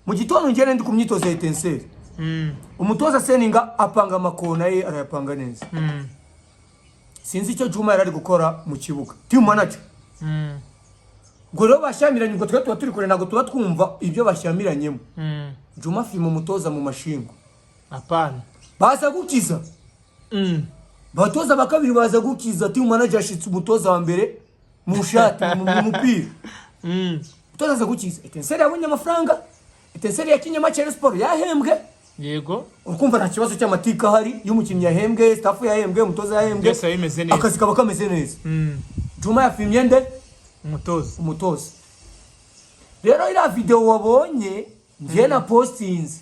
Mu gitondo ngende ndi ku myitozo ya Etincelles, umutoza Seninga apanga amakona ye, arayapanga neza. Sinzi icyo Juma yari ari gukora mu kibuga, team manager. Ubwo rero bashyamiranye, ubwo twe tuba turi kure, ntabwo tuba twumva ibyo bashyamiranyemo. Juma afima umutoza mu mashingo. Hapana. Baza gukiza. Abatoza ba kabiri baza gukiza. Team manager yashitse umutoza wa mbere mu shati, mu mupira. Umutoza aza gukiza. Etincelles yabonye amafaranga, Etincelles yakinye match ya Sport, yahembwe. Urukumva nta kibazo cy'amatika ahari. Iyo umukinnyi yahembwe, staff yahembwe, umutoza yahembwe, Byose biba bimeze neza. akazi kaba kameze neza. Juma yafimye nde? Umutoza. Umutoza. Rero iriya video wabonye njye na postinze,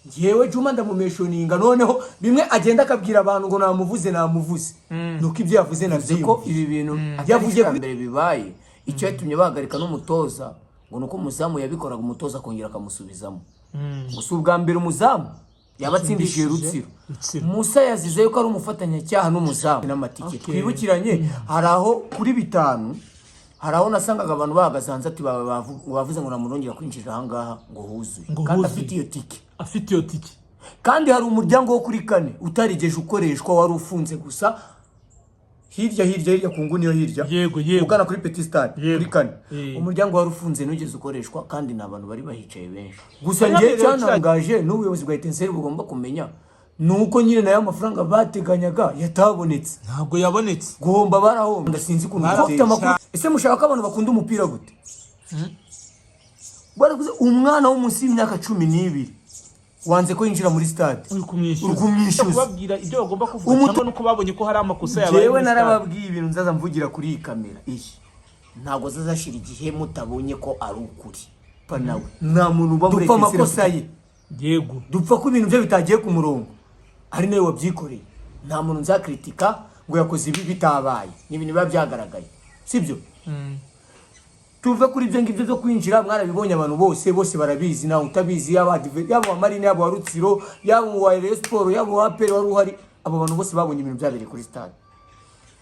njyewe Juma ndamumentioninga. Noneho bimwe agenda akabwira abantu ngo namuvuze, namuvuze, nuko ibyo yavuze Bivuze ko nabyiyumviye. ibi bintu atari Yavugiye icya mbere bibaye. Icyo yatumye bahagarika n'umutoza ngo ni uko umuzamu yabikoraga, umutoza akongera akamusubizamo. Gusa ubwa mbere umuzamu yaba atsindishije Rutsiro. Rutsiro. Musa yazize yuko ari umufatanyacyaha n'umuzamu n'amatike. Twibukiranye, hari aho kuri 5, hari aho nasangaga abantu bahagaze hanze, ati bavuze ngo namurongera kwinjira ahangaha ngo huzuye, Ngo kandi huzuye. afite iyo tike. Afite iyo tike. Kandi hari umuryango wo kuri kane utarigeze ukoreshwa, wari ufunze gusa, hirya hirya hirya ku nguni yo hirya, Yego, yego. ugana kuri Petit Stade, kuri kane. Umuryango wari ufunze, ntugeze ukoreshwa, kandi ni abantu bari bahicaye benshi. Gusa Hari njye n'abereye. cyantangaje n'ubuyobozi bwa Etincelles bugomba kumenya ni uko nyine nayo amafaranga bateganyaga yatabonetse. Ntabwo yabonetse. Guhomba barahomba, ndasinzi ukuntu Barahomba. bafite amakuru. Ese mushaka ko abantu bakunda umupira gute? Baravuze umwana wo munsi y'imyaka 12 wanze ko yinjira muri stade, Uri kumwishyuza. Uri kumwishyuza. Kubabwira ibyo bagomba kuvuga cyangwa nuko babonye ko hari amakosa yabaye Njyewe muri stade. narababwiye, ibintu nzaza mvugira kuri iyi kamera iyi ntabwo azazashira igihe mutabonye ko ari ukuri. Pa nawe Nta muntu uba muri dupfa Etincelles amakosa ye. Dupfa ko ibintu bye bitagiye ku murongo, ari nawe wabyikoreye. Nta muntu nzakritika ngo yakoze ibi bitabaye, ni ibintu biba byagaragaye, sibyo? Tuve kuri ibyo ngibyo byo kwinjira, mwarabibonye, abantu bose bose barabizi, ntawe utabizi, yaba yaba uwa Marine, yaba uwa Rutsiro, yaba uwa Rayon Sport, yaba uwa APR wari uhari, abo bantu bose babonye ibintu byabereye kuri stade.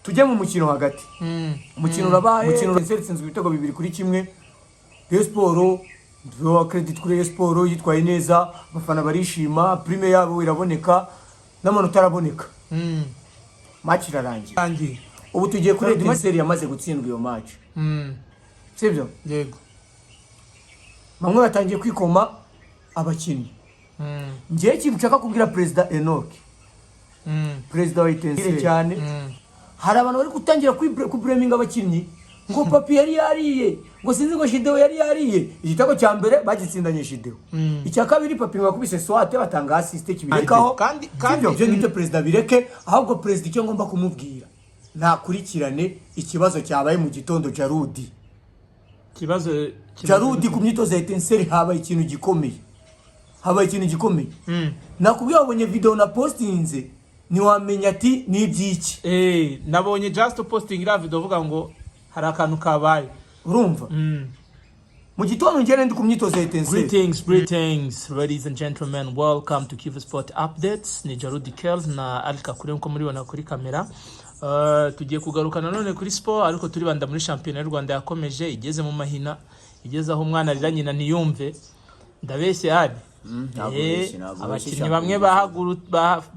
Tujye mu mukino hagati. Umukino urabaye, umukino Etincelles itsinzwe ibitego 2-1. Rayon Sport, duha credit kuri Rayon Sport, yitwaye neza, abafana barishima, prime yabo iraboneka n'amanota araboneka. Match irarangira. Rangiye. Ubu tugiye kuri Etincelles yamaze gutsindwa iyo match, sibyo? Yego. Bamwe batangiye kwikoma abakinnyi. Ngewe ikintu nshaka kubwira Perezida Enoch, perezida wa Etincelles cyane, hari abantu bari gutangira kublaminga abakinnyi ngo Papi yari yariye, ngo sinzi ngo Shideo yari yariye. Igitego cya mbere bagitsindanye Shideo, icya kabiri Papi ngo yakubise swate batanga assist kibirekaho. Kandi Sibyo? Ibyo ngibyo perezida bireke. Ahubwo perezida icyo ngomba kumubwira, ntakurikirane ikibazo cyabaye mu gitondo Jarudi. Ikibazo? Jarudi, ku myitozo ya Etincelles habaye ikintu gikomeye, habaye ikintu gikomeye. Nakubwiye, wabonye video na postinze, ntiwamenya ati ni iby'iki. Nabonye just posting iriya video uvuga ngo hari akantu kabaye. Urumva, mu gitondo ngende ndi ku myitozo ya Etincelles. Greetings, greetings, ladies and gentlemen. Welcome to Kivu Sport Updates. Ni Jarudi Kells na Alka kuri nkuko muribona kuri kamera. Tugiye kugaruka nanone kuri sport, ariko turibanda muri shampiyona y'u Rwanda yakomeje igeze mu mahina, igeze aho umwana arira nyina ntiyumve. Ndabeshye hari? Ntabwo ubeshye, ntabwo ubeshye. Abakinnyi bamwe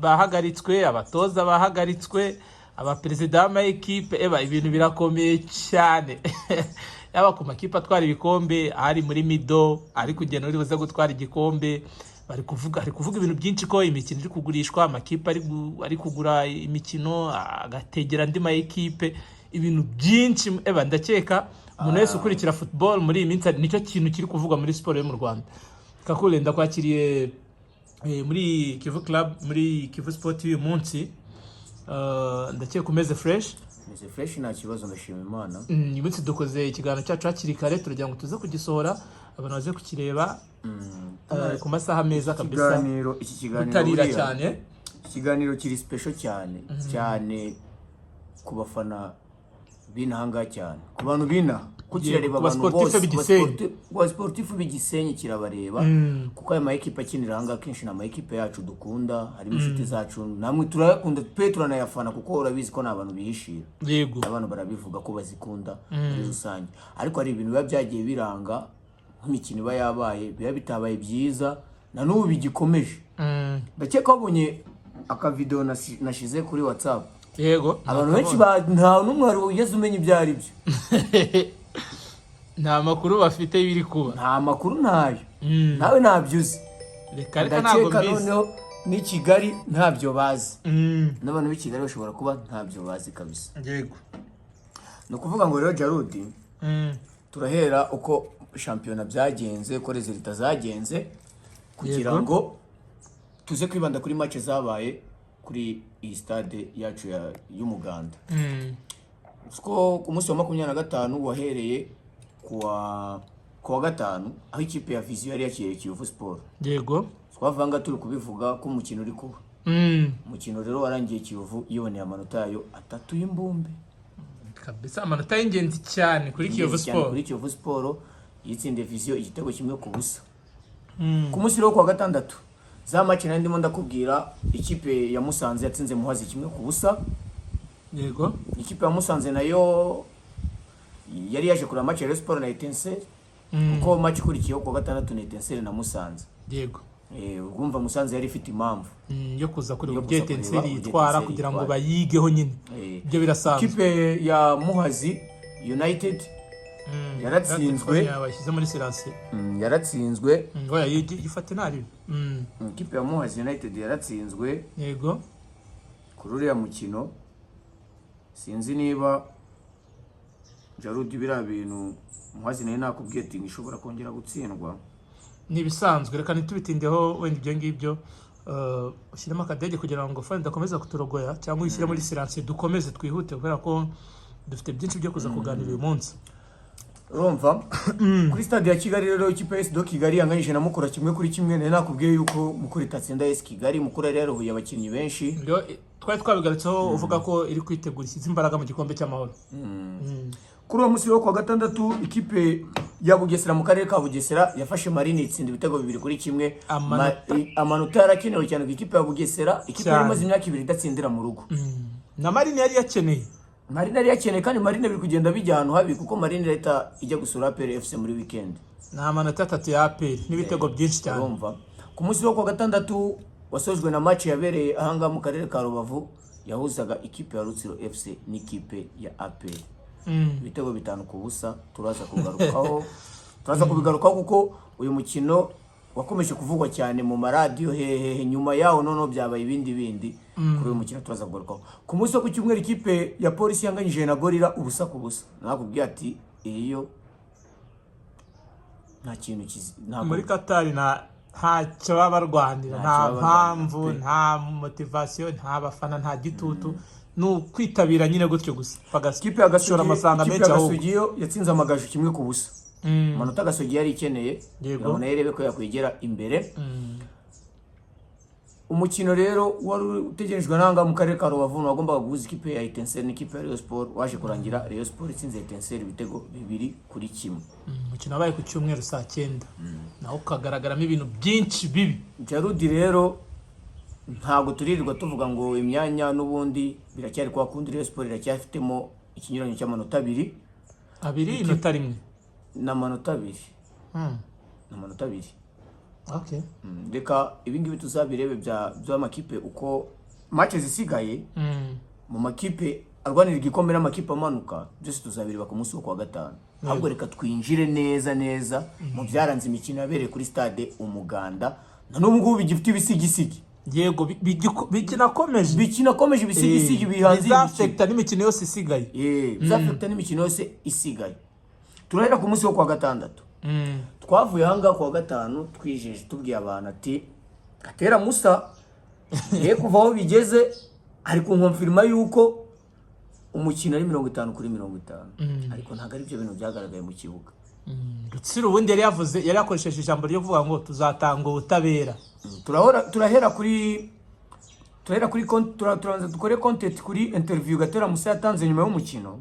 bahagaritswe, abatoza bahagaritswe, abaperezida b'ama ekipe, eba ibintu birakomeye cyane, yaba ku makipe atwara ibikombe, ari muri mido, ari kugenda uri buze gutwara igikombe. Bari kuvuga, ari kuvuga ibintu byinshi ko imikino iri kugurishwa, amakipe ari kugura imikino agategera andi ma ekipe, ibintu byinshi. Eba ndakeka umuntu wese ukurikira football muri iyi minsi nicyo kintu kiri kuvugwa muri siporo yo mu Rwanda. Kakule, ndakwakiriye muri Kivu Club, muri Kivu Sport y'uyu munsi. Ndakeka umeze fresh. Meze fresh, nta kibazo, ndashima Imana. Uyu munsi dukoze ikiganiro cyacu hakiri kare, turagira ngo tuze kugisohora abantu baze kukireba ku masaha meza kabisa. Ikiganiro iki, kiganiro butarira buriya, cyane. Ikiganiro kiri special cyane cyane ku bafana b'inahangaha, cyane ku bantu b'inaha ko kirareba Ku abantu basportif bose, b'i Gisenyi. ku basportif b'i Gisenyi kirabareba, kuko aya mayikipe akinira ahangaha akenshi ni amayikipe yacu dukunda, harimo inshuti zacu, namwe turayakunda pe, turanayafana, kuko urabizi ko ni abantu bihishira. Abantu barabivuga ko bazikunda muri rusange, ariko hari ibintu biba byagiye biranga. Nk'imikino iba yabaye, biba bitabaye byiza, na n'ubu bigikomeje. Ndakeka wabonye akavideo nashize kuri WhatsApp. Yego. Abantu benshi nta n'umwe wari ugeze umenya ibyo ari byo. Nta makuru bafite y'ibiri kuba. Nta makuru, ntayo. Nawe ntabyo uzi. Reka reka, ntabwo Ndakeka mbizi. noneho n'i Kigali ntabyo bazi, n'abantu b'i Kigali bashobora kuba ntabyo bazi kabisa. Ni ukuvuga ngo rero, Jarudi, turahera uko shampiyona byagenze, uko résultats zagenze, kugira ngo tuze kwibanda kuri match zabaye kuri iyi stade yacu y'Umuganda. Ko ku munsi wa 25 wahereye kuwa gatanu, aho ikipe ya Vision yari yakiriye Kiyovu Sport. Twavanga turi kubivuga ko umukino uri kuba. Umukino rero warangiye Kiyovu yiboneye amanota yayo atatu y'imbumbe. Kabisa, amanota y'ingenzi cyane kuri Kiyovu Ingenzi cyane Sport. Kuri Kiyovu Sport yitsindiye Vision igitego 1-0. Ku munsi rero, kuwa gatandatu, za match nari ndimo ndakubwira, ikipe ya Musanze yatsinze Muhazi 1-0. Ikipe ya Musanze nayo yari yaje kureba match ya Rayon Sport na Etincelle, kuko match ikurikiyeho kuwa gatandatu ni Etincelle na Musanze. Urumva Musanze yari ifite impamvu Yo kuza kureba yo uburyo kuza kureba Etincelle uburyo yitwara Etincelle kugira ngo yitwara. bayigeho nyine. Ibyo birasanzwe. Ikipe ya Muhazi United yaratsinzwe. Telefone bashyize muri silence. Yaratsinzwe. Oya, yifate ntaribi. Ikipe ya Muhazi United yaratsinzwe kuri uriya mukino. Sinzi niba, Jarudi, biriya bintu Muhazi nayo nakubwiye ati ishobora kongera gutsindwa. Ni ibisanzwe, reka ntitubitindeho wenda ibyo ngibyo. Ushyiremo akadege kugira ngo phone idakomeza kuturogoya, cyangwa uyishyire muri silence, dukomeze twihute kubera ko dufite byinshi byo kuza kuganira uyu munsi. Urumva, kuri Stade ya Kigali rero, ikipe ya AS de Kigali yanganyije na Mukura 1-1. Nari nakubwiye yuko Mukura itatsinda AS Kigali. Mukura yari yaruhuye abakinnyi benshi. Rero, twari twabigarutseho uvuga ko iri kwitegura, ishyize imbaraga mu gikombe cy'amahoro. Kuri uwo munsi wo kuwa gatandatu, ikipe ya Bugesera mu karere ka Bugesera yafashe Marine itsinda ibitego 2-1. Amanota. Amanota yarakenewe cyane ku ikipe ya Bugesera, ikipe yari imaze imyaka 2 idatsindira mu rugo. Na Marine yari yakeneye. Marine yari yakeneye, kandi Marine biri kugenda bijya ahantu habi, kuko Marine leta ijya gusura APR FC muri weekend. Ni amanota atatu ya APR n'ibitego byinshi cyane. Urumva, ku munsi wo kuwa gatandatu wasojwe na match yabereye ahangaha mu karere ka Rubavu, yahuzaga ikipe ya Rutsiro FC n'ikipe ya APR. Ibitego 5-0. Turaza kugarukaho, turaza kubigarukaho kuko uyu mukino wakomeje kuvugwa cyane mu maradiyo hehehe. Nyuma yawo noneho byabaye ibindi bindi. Kuri uyu mukino turaza kugarukaho. Ku munsi wo ku cyumweru, ikipe ya Polisi yanganyije na Gorilla 0-0. Nakubwiye ati iyo nta kintu kizi ntabwo. Muri Katari ntacyo baba barwanira, nta Ntacyo baba barwanira, mpamvu, pe. nta motivation, nta bafana, nta gitutu, ni ukwitabira nyine gutyo gusa. Ikipe ya Gasogi Bagashora amafaranga ikipe menshi ya ahubwo. Gasogi yo yatsinze Amagaju 1-0. Amanota Gasogi yari ikeneye kugira ngo nayo irebe ko yakwegera imbere. Umukino rero wari utegerejwe n'ahangaha mu karere ka Rubavu wagombaga guhuza ikipe ya Etincelle n'ikipe ya Rayon Sport waje kurangira Rayon Sport itsinze Etincelle ibitego 2-1. Umukino wabaye ku cyumweru saa 9, nawo ukagaragaramo ibintu byinshi bibi. Jarudi, rero ntabwo turirirwa tuvuga ngo imyanya n'ubundi biracyari kwa kundi. Rayon Sport iracyafitemo ikinyuranyo cy'amanota 2. Abiri, inota rimwe. N'amanota 2. N'amanota 2. Reka ibingibi tuzabirebe by'amakipe uko match zisigaye mu makipe arwanira igikombe n'amakipe amanuka, byose tuzabireba ku munsi wo kuwa gatanu. Ahubwo reka twinjire neza neza mu byaranze imikino yabereye kuri Stade Umuganda, na n'ubu ngubu bigifite ibisigisigi. Yego, bikinakomeje. Bikinakomeje ibisigisigi bihanze iyi mikino. Bizafekita n'imikino yose isigaye. Bizafekita n'imikino yose isigaye. Turahera ku munsi wo kuwa gatandatu. Twavuye ahangaha kuwa gatanu twijeje, tubwiye abantu ati Gatera Musa ye kuva aho bigeze ari kunkonfirima yuko umukino ari 50/50, ariko ntabwo ari byo bintu byagaragaye mu kibuga. Rutsiro ubundi yari yavuze, yari yakoresheje ijambo ryo kuvuga ngo tuzatanga ubutabera. Turahora turahera kuri turabanza dukore content kuri interview Gatera Musa yatanze nyuma y'umukino.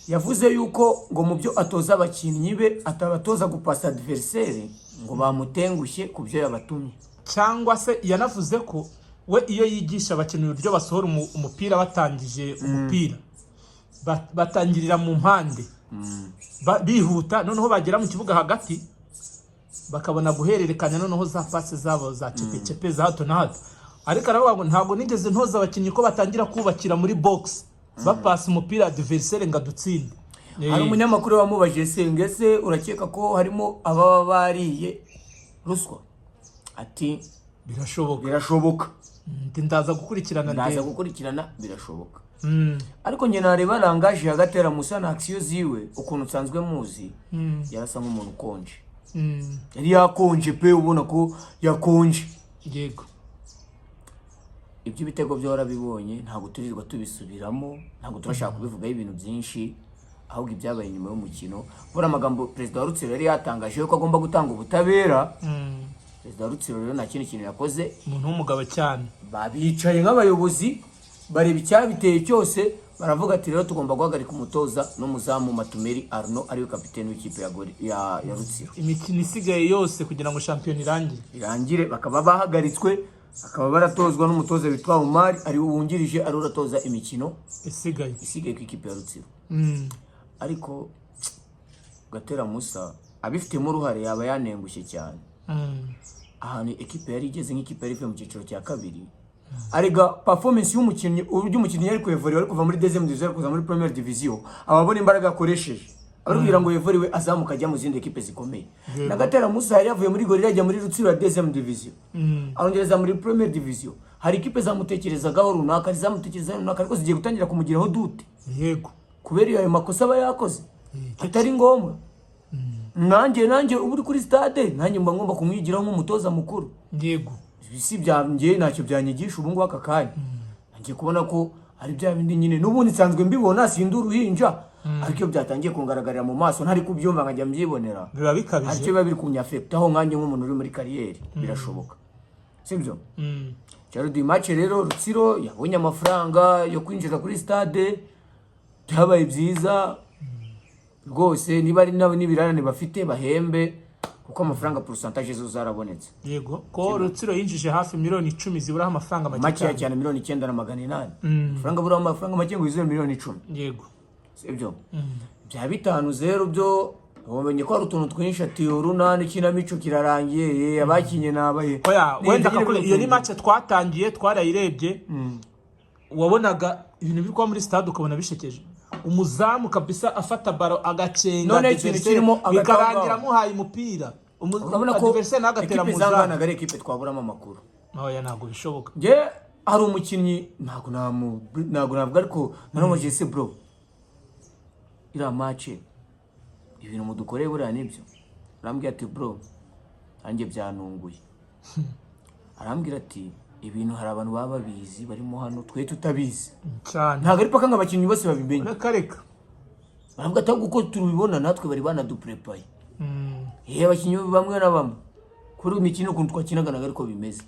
Yavuze yuko ngo mu byo atoza abakinnyi be atabatoza gupasa adversaire, ngo bamutengushye ku byo yabatumye. Cyangwa se yanavuze ko we iyo yigisha abakinnyi uburyo basohora umupira, batangije umupira batangirira mu mpande. Bihuta, noneho bagera mu kibuga hagati bakabona guhererekanya, noneho za pasi zabo za cepe za hato na hato. Ariko aravuga ngo ntabwo nigeze ntoza abakinnyi ko batangira kubakira muri box, bapasa umupira adversaire ngo adutsinde. Hari umunyamakuru wamubajije se ngo ese urakeka ko harimo ababa bariye ruswa? Ati birashoboka. Birashoboka. Ndaza gukurikirana ndaza ndebe. gukurikirana, birashoboka. Ariko njye nareba langage ya Gatera Musa na action ziwe, ukuntu nsanzwe muzi, yarasa nk'umuntu ukonje. Yari yakonje pe, ubona ko yakonje. Iby'ibitego byo warabibonye, ntabwo turirwa tubisubiramo, ntabwo turashaka kubivugaho ibintu byinshi, ahubwo ibyabaye nyuma y'umukino, kubera amagambo perezida wa Rutsiro yari yatangaje ko agomba gutanga ubutabera. Perezida wa Rutsiro rero nta kindi kintu yakoze. Umuntu w'umugabo cyane. Babicaye nk'abayobozi, bareba icyabiteye cyose, baravuga ati rero tugomba guhagarika umutoza n'umuzamu Matumeri Arno, ariwe kapiteni w'ikipe ya Rutsiro. Imikino isigaye yose kugira ngo shampiyona irangire. Irangire, bakaba bahagaritswe, bakaba baratozwa n'umutoza witwa Umar, ariwe wungirije, ariwe uratoza imikino isigaye. Isigaye ku ikipe ya Rutsiro. Ariko Gatera Musa abifitemo uruhare, yaba yanengushye cyane. Ahantu ekipe yari igeze, nk'ikipe yari ivuye mu cyiciro cya kabiri, arega performance y'umukinnyi, uburyo umukinnyi yari kwevuriwe, ari kuva muri deuxième division ari kuza muri première division, aba abona imbaraga yakoresheje, ari kugira ngo yevuriwe azamuka ajya mu zindi ekipe zikomeye. Na Gatera Musa yari yavuye muri Gorilla ajya muri Rutsiro ya deuxième division, arongereza muri première division. Hari ekipe zamutekerezagaho runaka, zamutekerezaho runaka, ariko zigiye gutangira kumugiraho doute kubera iyo ayo makosa aba yakoze atari ngombwa. Nanjye uba uri kuri stade, nanjye mba ngomba kumwigiraho nk'umutoza mukuru. Si byanjye, ntacyo byanyigisha ubu ngubu aka kanya. Ngiye kubona ko ari bya bindi nyine n'ubundi nsanzwe mbibona, sindi uruhinja, ariko iyo byatangiye kungaragarira mu maso, ntari kubyumva nkajya mbyibonera, biba hari bikabije. Icyo biba biri kunyafekitaho nkanjye nk'umuntu uri muri carrière, birashoboka, sibyo? Jarudi match rero, Rutsiro yabonye amafaranga yo kwinjira kuri stade, byabaye byiza rwose. Niba ari nabo n'ibirarane bafite bahembe, kuko amafaranga pourcentage zo zarabonetse. Yego, ko Rutsiro yinjije hafi miliyoni 10 ziburaho amafaranga make makeya cyane. Cyane, miliyoni 9 na 800. Amafaranga aburaho amafaranga make ngo yuzuye miliyoni 10. Sibyo? Bya 5-0 byo wamenye ko hari utuntu twinshi, ati urunani ikinamico kirarangiye, abakinye nabaye. Oya, Ni wenda ibyo nyine. Kakule, iyo ni match twatangiye twarayirebye, wabonaga ibintu biri kuba muri stade ukabona bishekeje. Umuzamu kabisa afata ballon agacenga None ikintu adversaire, kirimo bikarangira agatangaro. amuhaye umupira. Urabona ko Adversaire nawe agatera ekipe mu zamu. zanganaga, ari ekipe twaburamo amakuru. Oya, ntabwo bishoboka. Njye hari umukinnyi, ntabwo navuga, ariko naramubajije se: bro, iriya match ibintu mudukoreye buriya nibyo? Arambwira ati bro, nanjye byanunguye. Arambwira ati ibintu hari abantu baba babizi barimo hano, twe tutabizi. Cyane. Ntabwo ari paka ngo abakinnyi bose babimenye. Reka reka. Baravuga ati ahubwo uko tubibona natwe bari banaduprepaye. Yewe, abakinnyi bamwe na bamwe kuri iyi mikino ukuntu twakinaga ntabwo ariko bimeze.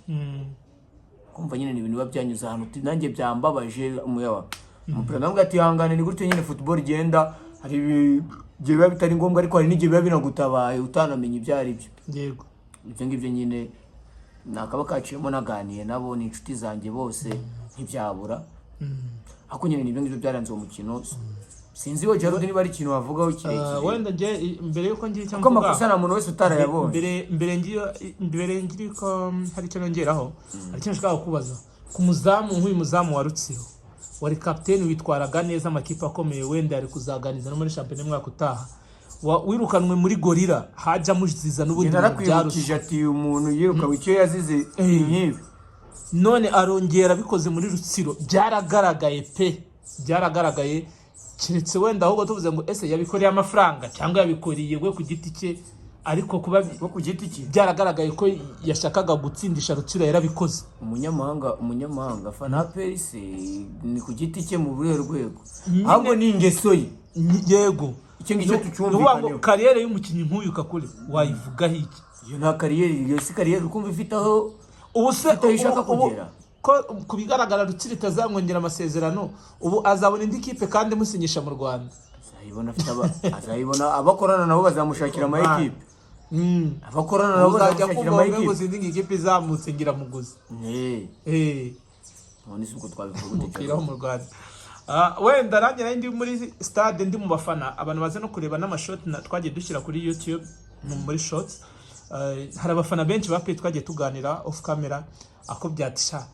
Kumva nyine ni ibintu biba byanyuze ahantu uti nanjye byambabaje. Umuyawa umupira nawe ati hangane, ni gutyo nyine football igenda. Hari igihe biba bitari ngombwa, ariko hari n'igihe biba binagutabaye utanamenya ibyo ari byo. Ibyo ngibyo nyine nakaba kaciyemo, naganiye nabo, ni inshuti zanjye bose, ntibyabura. Ariko nyine ni ibyo ngibyo byaranze uwo mukino. Sinzi we Jarudi niba ari ikintu wavugaho kirekire. Wenda njye mbere yuko ngira icyo kuko mvuga, amakosa nta muntu wese utarayabonye. Mbere ngira ko hari icyo nongeraho, hari icyo nshaka kubaza ku muzamu, nk'uyu muzamu wa Rutsiro wari kapiteni, witwaraga neza, amakipe akomeye wenda yari kuzaganiza no muri shampiyona y'umwaka utaha. Wirukanwe muri Gorilla, hajya amuziza n'ubundi bintu bya Narakwibukije ruswa. ati umuntu yirukanwe icyo yazize ni nk'ibi. None arongera abikoze muri Rutsiro, byaragaragaye pe, byaragaragaye. Keretse wenda ahubwo tuvuze ngo ese yabikoreye amafaranga cyangwa yabikoreye we ku giti cye, ariko kuba bo ku giti cye, byaragaragaye ko yashakaga gutsindisha Rutsiro, yarabikoze. Umunyamahanga afana APR se ni ku giti cye mu buhe rwego? Ahubwo ni ingeso ye. Yego. Icyo ngicyo Ni ukuvuga ngo tucyumvikaneho. Carrière y'umukinnyi nk'uyu, Kakule, wayivugaho iki? Iyo nta carrière, iyo si carrière ukumva ifite aho Ubu se ifite aho ishaka kugera. Ko ku bigaragara Rutsiro itazamwongera amasezerano, ubu azabona indi kipe kandi imusinyisha mu Rwanda? Azayibona afite azayibona abakorana nabo bazamushakira ama ekipe. Abakorana nabo Uzajya bazamushakira kumva ama ngo ngo ekipe. sinzi ngo ikipe izamutse ngira muguzi. None si uko twabivuga gute? Umupira wo mu Rwanda. Ah, wenda nanjye nari ndi muri stade, ndi mu bafana. Abantu baze no kureba n'amashoti twagiye dushyira kuri YouTube muri shorts. Hari abafana benshi ba APR twagiye tuganira off camera, ako byatisha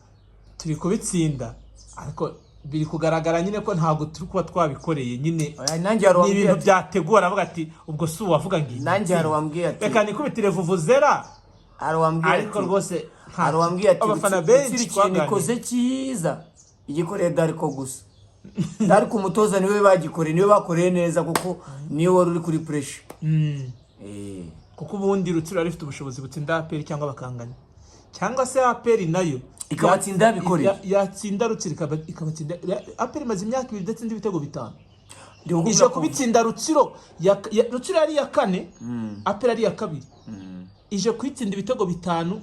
turi kubitsinda, ariko biri kugaragara nyine ko ntabwo turi kuba twabikoreye nyine. Oya, nanjye hari Ni uwambwiye ibintu ati byateguwe, aravuga ati ubwo si uwavuga ngo iyi Nanjye hari uwambwiye ati reka nikubitire vuvuzera. Hari uwambwiye Ariko ati rwose hari uwambwiye ati abafana Rutsiro benshi ikintu twaganiriye. ikoze cyiza igikoreye Darko gusa. Darko umutoza niwe bagikoreye, niwe bakoreye neza, kuko niwe wari uri kuri pressure. Kuko ubundi Rutsiro yari ifite ubushobozi butsinda APR cyangwa bakanganya, cyangwa se APR nayo Ikabatsinda yabikoreye. Yatsinda Rutsiro ikabatsinda. APR imaze imyaka 2 idatsinda ibitego bitanu. Ndi kukubwira Ije kubitsinda Rutsiro Rutsiro yari iya kane, APR ari iya kabiri, ije kuyitsinda ibitego bitanu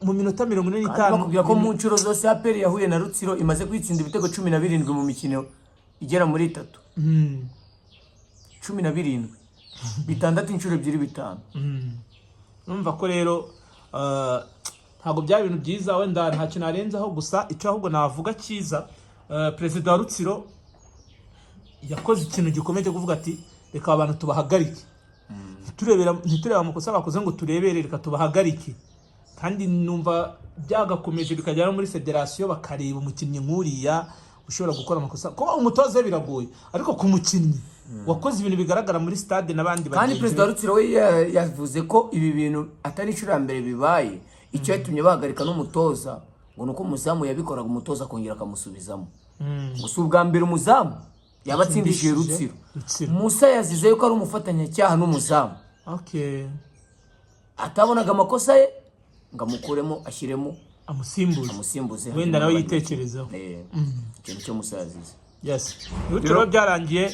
mu minota mirongo ine Kandi n'itanu. bakubwira ko mu nshuro zose APR yahuye na Rutsiro imaze kwitsinda ibitego 17 mu mikino igera muri itatu. 17, bitandatu inshuro ebyiri, bitanu. Numva ko rero ntabwo byari ibintu byiza. Wenda ntacyo narenzaho, gusa icyo ahubwo navuga cyiza, perezida wa Rutsiro yakoze ikintu gikomeye cyo kuvuga ati reka aba bantu tubahagarike, ntitureba amakosa bakoze ngo turebere, reka tubahagarike. Kandi numva byagakomeje bikagera no muri federasiyo, bakareba umukinnyi nk'uriya ushobora gukora amakosa. Kuba umutoza we biragoye, ariko ku mukinnyi wakoze ibintu bigaragara muri stade n'abandi Kandi bagenzi perezida be. wa Rutsiro we yavuze ko ibi bintu atari inshuro ya mbere bibaye. Icyo yatumye bahagarika n'umutoza ngo ni uko umuzamu yabikoraga, umutoza akongera akamusubizamo. Gusa ubwa mbere umuzamu yaba atsindishije Rutsiro. Rutsiro. Musa yazize yuko ari umufatanyacyaha n'umuzamu, atabonaga amakosa ye ngo amukuremo, ashyiremo amusimbuze. Amusimbuze. Wenda nawe yitekerezeho. Ikintu cyo Musa yazize. Yes, Rutsiro byarangiye,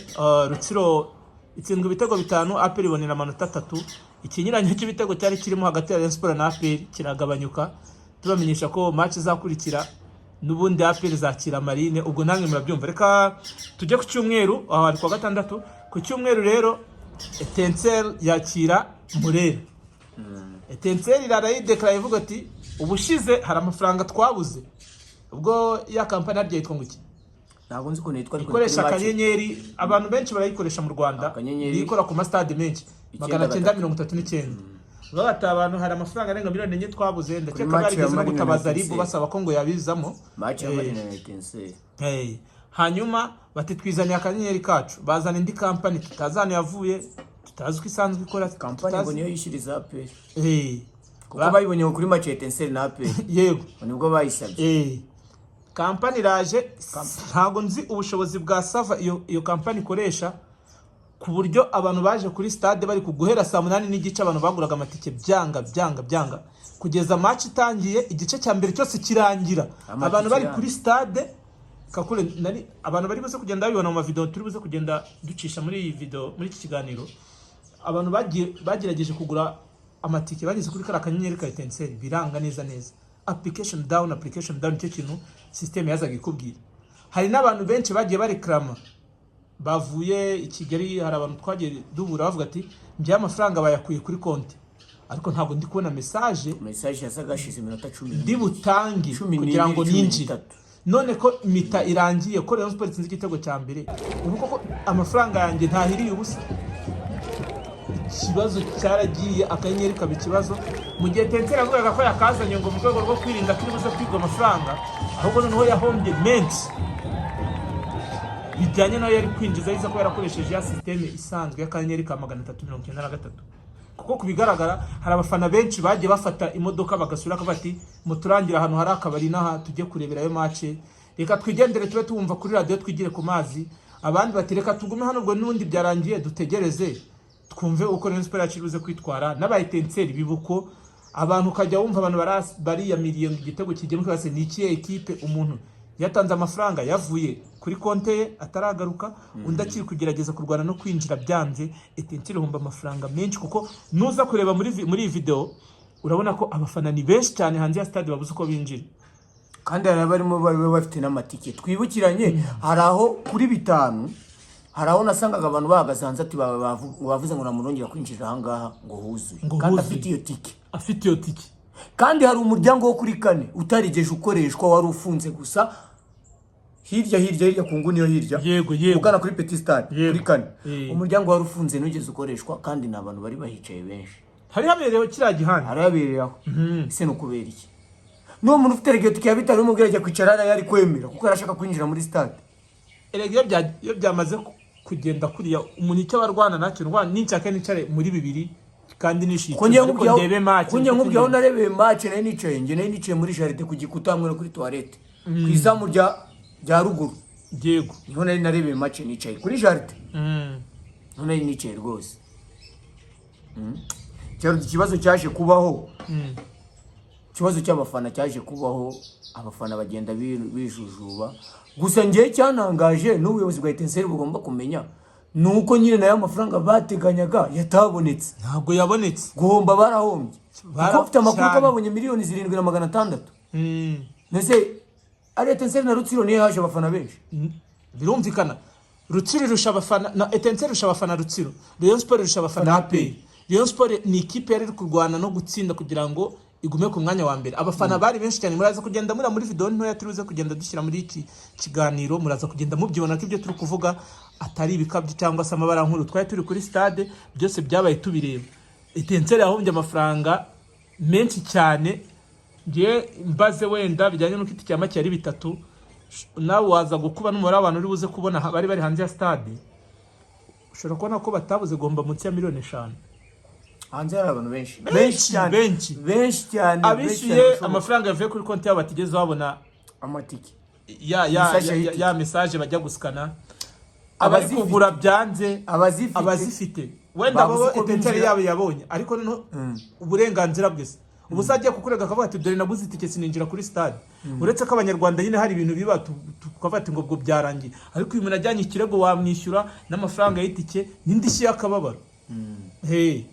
Rutsiro itsindwa ibitego bitanu, APR ibonera amanota atatu. Ikinyuranyo cy'ibitego cyari kirimo hagati ya Rayon Sports na APR kiragabanyuka. Tubamenyesha ko match izakurikira n'ubundi APR izakira Marine, ubwo namwe murabyumva. Reka tujye ku cyumweru, aho hari kuwa gatandatu. Ku cyumweru rero Etincelle yakira Murera. Etincelle irarayidekara ivuga ati ubushize hari amafaranga twabuze ubwo ya kampani harya yitwa ngo iki? Ntabwo nzi ukuntu yitwa, ariko Ikoresha ni kuri match. akanyenyeri, abantu benshi barayikoresha mu Rwanda. Akanyenyeri. Ikora ku masitade menshi. Icyenda 900 gatatu. 39. Baba bati abantu hari amafaranga arenga miliyoni 4 twabuze. Ndakeka Kuri match ya barigeze no Marine na gutabaza RIB Etincelle. basaba ko ngo yabizamo. Match ya Marine na Etincelle. Hey. Hanyuma bati twizaniye akanyenyeri kacu, bazana indi kampani tutazi ahantu yavuye, tutazi uko isanzwe ikora. Kampani ngo niyo yishyuriza APR, kuko bayibonye ngo kuri match ya Etincelle na APR, nibwo bayisabye. Kampani iraje, ntabwo nzi ubushobozi bwa server iyo kampani ikoresha, ku buryo abantu baje kuri stade bari kuguhera saa 8:30, abantu baguraga amatike byanga byanga byanga, kugeza match itangiye, igice cya mbere cyose kirangira. Amatike Abantu bari yanga. kuri stade kakure nari abantu bari buze kugenda babibona mu mavideo turi buze kugenda ducisha muri iyi video, muri iki kiganiro. Abantu bagiye bagerageje kugura amatike bageze kuri kariya kanyenyeri ka Etincelle biranga neza neza, application down, application down, nicyo kintu system yazaga ikubwira. Hari n'abantu benshi bagiye bareklama bavuye i Kigali. Hari abantu twagiye duhura bavuga ati njyewe amafaranga bayakuye kuri konti, ariko ntabwo ndi kubona message. Message yasaga hashize iminota 10 Ndi butange 12, kugira ngo 13. ninjire none ko mi-temps irangiye, ko Rayon Sports itsinze igitego cya mbere, ubu koko amafaranga yanjye ntahiriye ubusa? Ikibazo cyaragiye, akanyenyeri kaba ikibazo, mu gihe Etincelle yavugaga ko yakazanye ngo mu rwego rwo kwirinda ko iri buze kwigwa amafaranga, ahubwo noneho yahombye menshi bijyanye nayo yari kwinjiza yiza ko yarakoresheje ya système isanzwe y'akanyenyeri ka 393. Kuko ku bigaragara hari abafana benshi bagiye bafata imodoka bagasura, bakavuga ati muturangire ahantu hari akabari n'aha tujye kureberayo match, reka twigendere tube tuwumva kuri radiyo, twigire ku mazi. Abandi bati reka tugume hano, ubwo n'ubundi byarangiye, dutegereze twumve uko Rayon Sports yacu iri buze kwitwara. N'aba Etincelle bibuko abantu ukajya wumva abantu bariyamiriye ngo igitego kigiye muri ni ikihe ekipe, umuntu yatanze amafaranga yavuye kuri konte ye ataragaruka, undi akiri kugerageza kurwana no kwinjira byanze. Etincelle ihomba amafaranga menshi, kuko nuza kureba muri iyi video urabona ko abafana ni benshi cyane hanze ya stade babuze uko binjira. Kandi hari abarimo bari bafite n'amatike. Twibukiranye, hari aho kuri bitanu, hari aho nasangaga abantu bahagaze hanze ati bavuze ngo nta kwinjirira ahangaha, ngo huzuye. Ngo Kandi huzuye. afite iyo tike. Afite iyo tike. Kandi hari umuryango wo kuri kane utarigeje ukoreshwa, wari ufunze gusa. Hirya, hirya, hirya ku nguni yo hirya, Yego, yego. ugana kuri Petit Stade, kuri kane. Umuryango wari ufunze, ntugeze ukoreshwa, kandi ni abantu bari bahicaye benshi. Hari habereyeho kiriya gihanda. Harabereye aho. Ese ni ukubera iki? N'uwo muntu ufite regeti ya bitanu umubwira ajya kwicara hariya, yari kwemera kuko yarashaka kwinjira muri stade. Erega iyo byamaze kugenda kuriya, umuntu icyo aba arwana nacyo, ndwana ninshaka nicare muri bibiri kandi nishyuye Ko njye icumi, ariko ndebe match. Ko njye nkubwiye aho narebeye match, nari nicaye, njye nari nicaye muri jardin ku gikuta hamwe no kuri toilette, ku izamu rya ruguru. Niho nari narebeye match, nicaye kuri jardin. Niho nari nicaye rwose. Cyari ikibazo cyaje kubaho, ikibazo cy'abafana cyaje kubaho, abafana bagenda bijujuba. Gusa ngewe cyantangaje n'ubuyobozi bwa Etincelles bugomba kumenya ni uko nyine nayo amafaranga bateganyaga yatabonetse. Ntabwo yabonetse. Guhomba barahombye, kuko bafite amakuru ko Cyane. babonye 7,600,000. Mbese ari Etincelles na Rutsiro niyo haje abafana benshi? Birumvikana, Rutsiro irusha abafana na Etincelles, irusha abafana Rutsiro, Rayon Sport irusha abafana Na APR. Rayon Sport ni ikipe yari iri kurwana no gutsinda kugira ngo igume ku mwanya wa mbere. Abafana bari benshi cyane. Muraza kugenda muri video ntoya turibuze kugenda dushyira muri iki kiganiro, muraza kugenda mubyibona ko ibyo turi kuvuga atari ibikabyo cyangwa se amabara nkuru. Twari turi kuri stade, byose byabaye tubireba. Etincelles yahombye amafaranga menshi cyane. Ngiye mbaze wenda bijyanye n'uko itike ya make yari bitatu, nawe waza gukuba n'umubare w'abantu uri buze kubona bari bari hanze ya stade, ushobora kubona ko batabuze guhomba munsi ya miliyoni 5. Hanze hari abantu benshi. Benshi, cyane. Benshi. Benshi cyane, benshi cyane Abishyuye bashoboka. amafaranga yavuye kuri konti yabo batigeze babona Amatike. ya Message y'itike. Ya message bajya gusikana, abari Abazifite. kugura byanze. Abazifite. Abazifite wenda Babuze bo uko Etincelles binjira. yabo yabonye, ariko noneho uburenganzira bwe se? Ubu se agiye kukurega akavuga ati: "Dore naguze itike sininjira kuri stade." Uretse ko Abanyarwanda nyine hari ibintu biba tukavuga ati ngo ubwo byarangiye, ariko uyu muntu ajyanye ikirego wamwishyura n'amafaranga y'itike n'indishyi y'akababaro. Hey.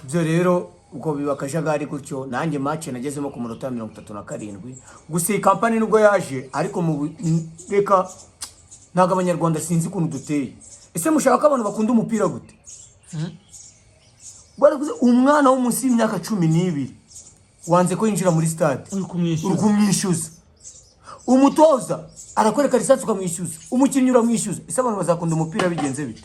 Ibyo rero ubwo biba akajagari gutyo. Nanjye match nagezemo ku munota wa 37. Gusa iyi kampani nubwo yaje, ariko mu reka, ntabwo Abanyarwanda, sinzi ukuntu duteye. Ese mushaka ko abantu bakunda umupira gute? Baravuze umwana wo munsi y'imyaka 12 wanze ko yinjira muri stade. Uri kumwishyuza. Uri kumwishyuza. Umutoza arakwereka lisansi ukamwishyuza, umukinnyi uramwishyuza. Ese abantu bazakunda umupira bigenze bite?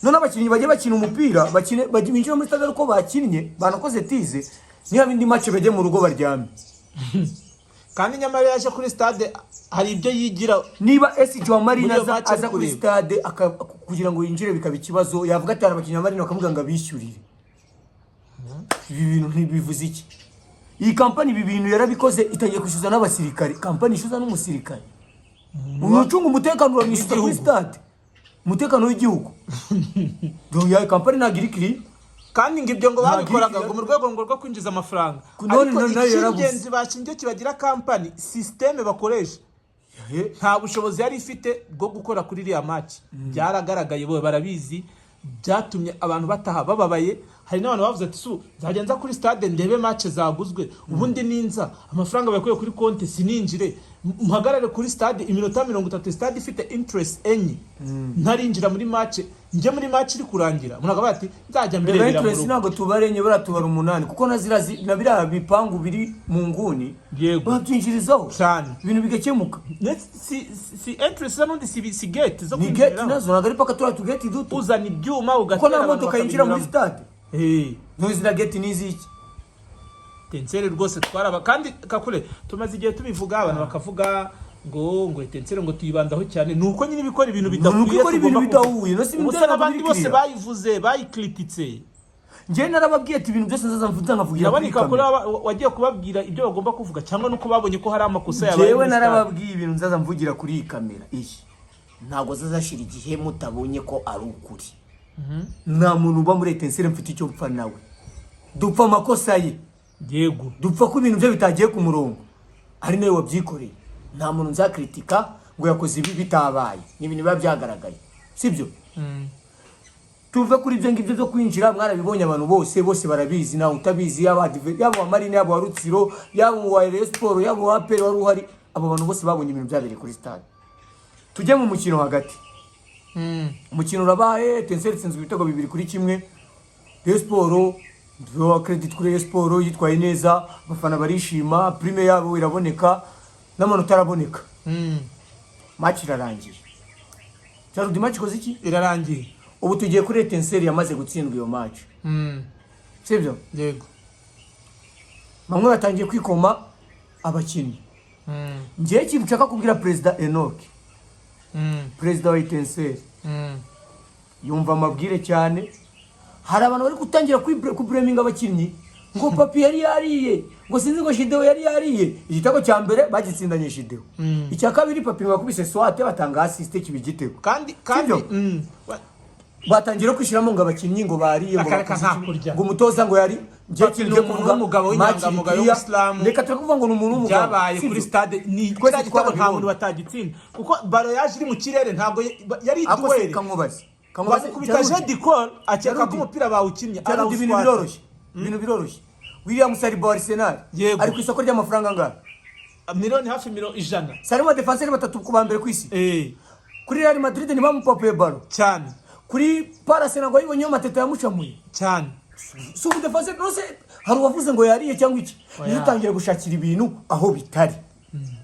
None abakinnyi bajye bakina umupira, bakine, bajye binjira muri stade ariko bakinnye, banakoze tize, niba indi match bajye mu rugo baryame. Kandi nyamara yaje kuri stade hari ibyo yigira. Niba SG wa Marine Muri iyo aza, match aza kuri kureba. stade kugira ngo yinjire bikaba ikibazo, yavuga ati hari abakinnyi ba Marine, bakavuga ngo abishyurire. Ibi bintu ntibivuze iki? Iyi kampani ibi bintu yarabikoze, itangiye kwishyuza n'abasirikare. Kampani ishyuza n'umusirikare, umuntu ucunga umutekano uramwishyuza kuri W'igihugu. stade, umutekano w'igihugu. Donc ya kampani ntabwo iri kiri. Kandi ngo ibyo ngo Ntabwo babikoraga iri ngo mu rwego ngo rwo kwinjiza amafaranga. None Ariko none nayo yarabuze. icy'ingenzi bashingiye kibagira kampani, système bakoresha nta bushobozi yari ifite bwo gukora kuri iriya match. Byaragaragaye, bo barabizi. Byatumye abantu bataha bababaye. Hari n'abantu bavuze ati: "Su nzajya nza kuri stade ndebe match zaguzwe, ubundi ninza amafaranga bakuye kuri konti sininjire, mpagarare kuri stade iminota 30, stade ifite entrance enye, ntarinjira muri match, njye muri match iri kurangira." Umuntu akavuga ati: "Nzajya mbirebera mu Entrance rugo." Ntabwo tubara enye, buriya tubara umunani, kuko na ziriya na biriya bipangu biri mu nguni babyinjirizaho Cyane. ibintu bigakemuka. Si entrance n'undi si gate zo Ni gate. kwinjiriraho. Nazo ntabwo ari paka turiya tugate duto. Uzana ibyuma Kuko ugatera nta abantu modoka yinjira muri bakabinyuramo. stade. Eh. Ziriya gate ni iziki? Etincelles rwose twaraba kandi kakure tumaze igihe tubivuga, abantu bakavuga ngo Etincelles ngo tuyibandaho cyane. Ni uko nyine ibikora ibintu Ni uko bidakwiye. ikora ibintu Tugomba kuvuga. bidahuye, no si ibintu Ubusa byari n'abandi biri bose clear. bayivuze, bayikrititse. Njyewe narababwiye ati ibintu byose nzaza mvuga nkavugira kuri Biraboneka kuri kamera. wagiye kubabwira ibyo bagomba kuvuga, cyangwa nuko babonye ko hari amakosa yabaye Njyewe muri stade. narababwiye ibintu nzaza mvugira kuri iyi kamera iyi, ntabwo zazashira igihe mutabonye ko ari ukuri. Nta muntu uba muri Etincelles mfite icyo mpfa nawe, dupfa amakosa ye. Dupfa ko ibintu bye bitagiye ku murongo, ari nawe wabyikoreye. Nta muntu nzakritika ngo yakoze ibi bitabaye, ni ibintu biba byagaragaye, sibyo? Tuve kuri ibyo ngibyo byo kwinjira, mwarabibonye, abantu bose bose barabizi, ntawe utabizi, yaba yaba uwa Marine, yaba uwa Rutsiro, yaba uwa Rayon Sport, yaba uwa APR wari uhari, abo bantu bose babonye ibintu byabereye kuri stade. Tujye mu mukino hagati. Umukino urabaye, Etincelles itsinzwe ibitego 2-1. Rayon Sport, duha credit kuri Rayon Sport, yitwaye neza, abafana barishima, prime yabo iraboneka n'amanota araboneka. Match irarangiye. Jarudi, match ikoze iki? Irarangiye. Ubu tugiye kuri Etincelles yamaze gutsindwa iyo match, sibyo? Yego. Bamwe batangiye kwikoma abakinnyi. Ngewe ikintu nshaka kubwira Perezida Enoch, perezida wa Etincelles, yumva amabwire cyane. Hari abantu bari gutangira kublaminga abakinnyi ngo Papi yari yariye, ngo sinzi, ngo Shidewo yari yariye. Igitego cya mbere bagitsindanye Shidewo, icya kabiri Papi ngo yakubise swate, batanga assist, kiba igitego. Kandi Sibyo? Batangira kwishyiramo ngo abakinnyi ngo bariye, ngo Akareka bakoze nta iki, kurya. ngo umutoza ngo yari. Ngiye Papi kintu ni ngiye umuntu kuvuga, w'umugabo, match w'inyangamugayo, iriya, w'umusilamu. Reka turi kuvuga ngo ni umuntu w'umugabo, Byabaye sibyo? kuri stade ni Twese kiriya gitego nta twarabibonye. muntu batagitsinda, kuko ballon yaje iri mu kirere, ntabwo yari Ako se duel. kankubaze, kankubaze. Bamukubita Jarudi. jeu de akeka ko Jarudi. umupira bawukinnye, Jarudi, ibintu arawuswata. biroroshye, ibintu biroroshye. William Saliba wa Arsenal Yego. ari ku isoko ry'amafaranga angahe? Miliyoni hafi 100. Sarimo défenseur batatu ku ba mbere ku isi. Kuri Real Madrid ntibamupapuye ballon? Cyane. Kuri Palace ntabwo yayibonyeho Mateta yamucamuye? Cyane. Si ubu défenseur rwose, hari uwavuze ngo yariye cyangwa iki? Oya. Niyo utangiye gushakira ibintu aho bitari.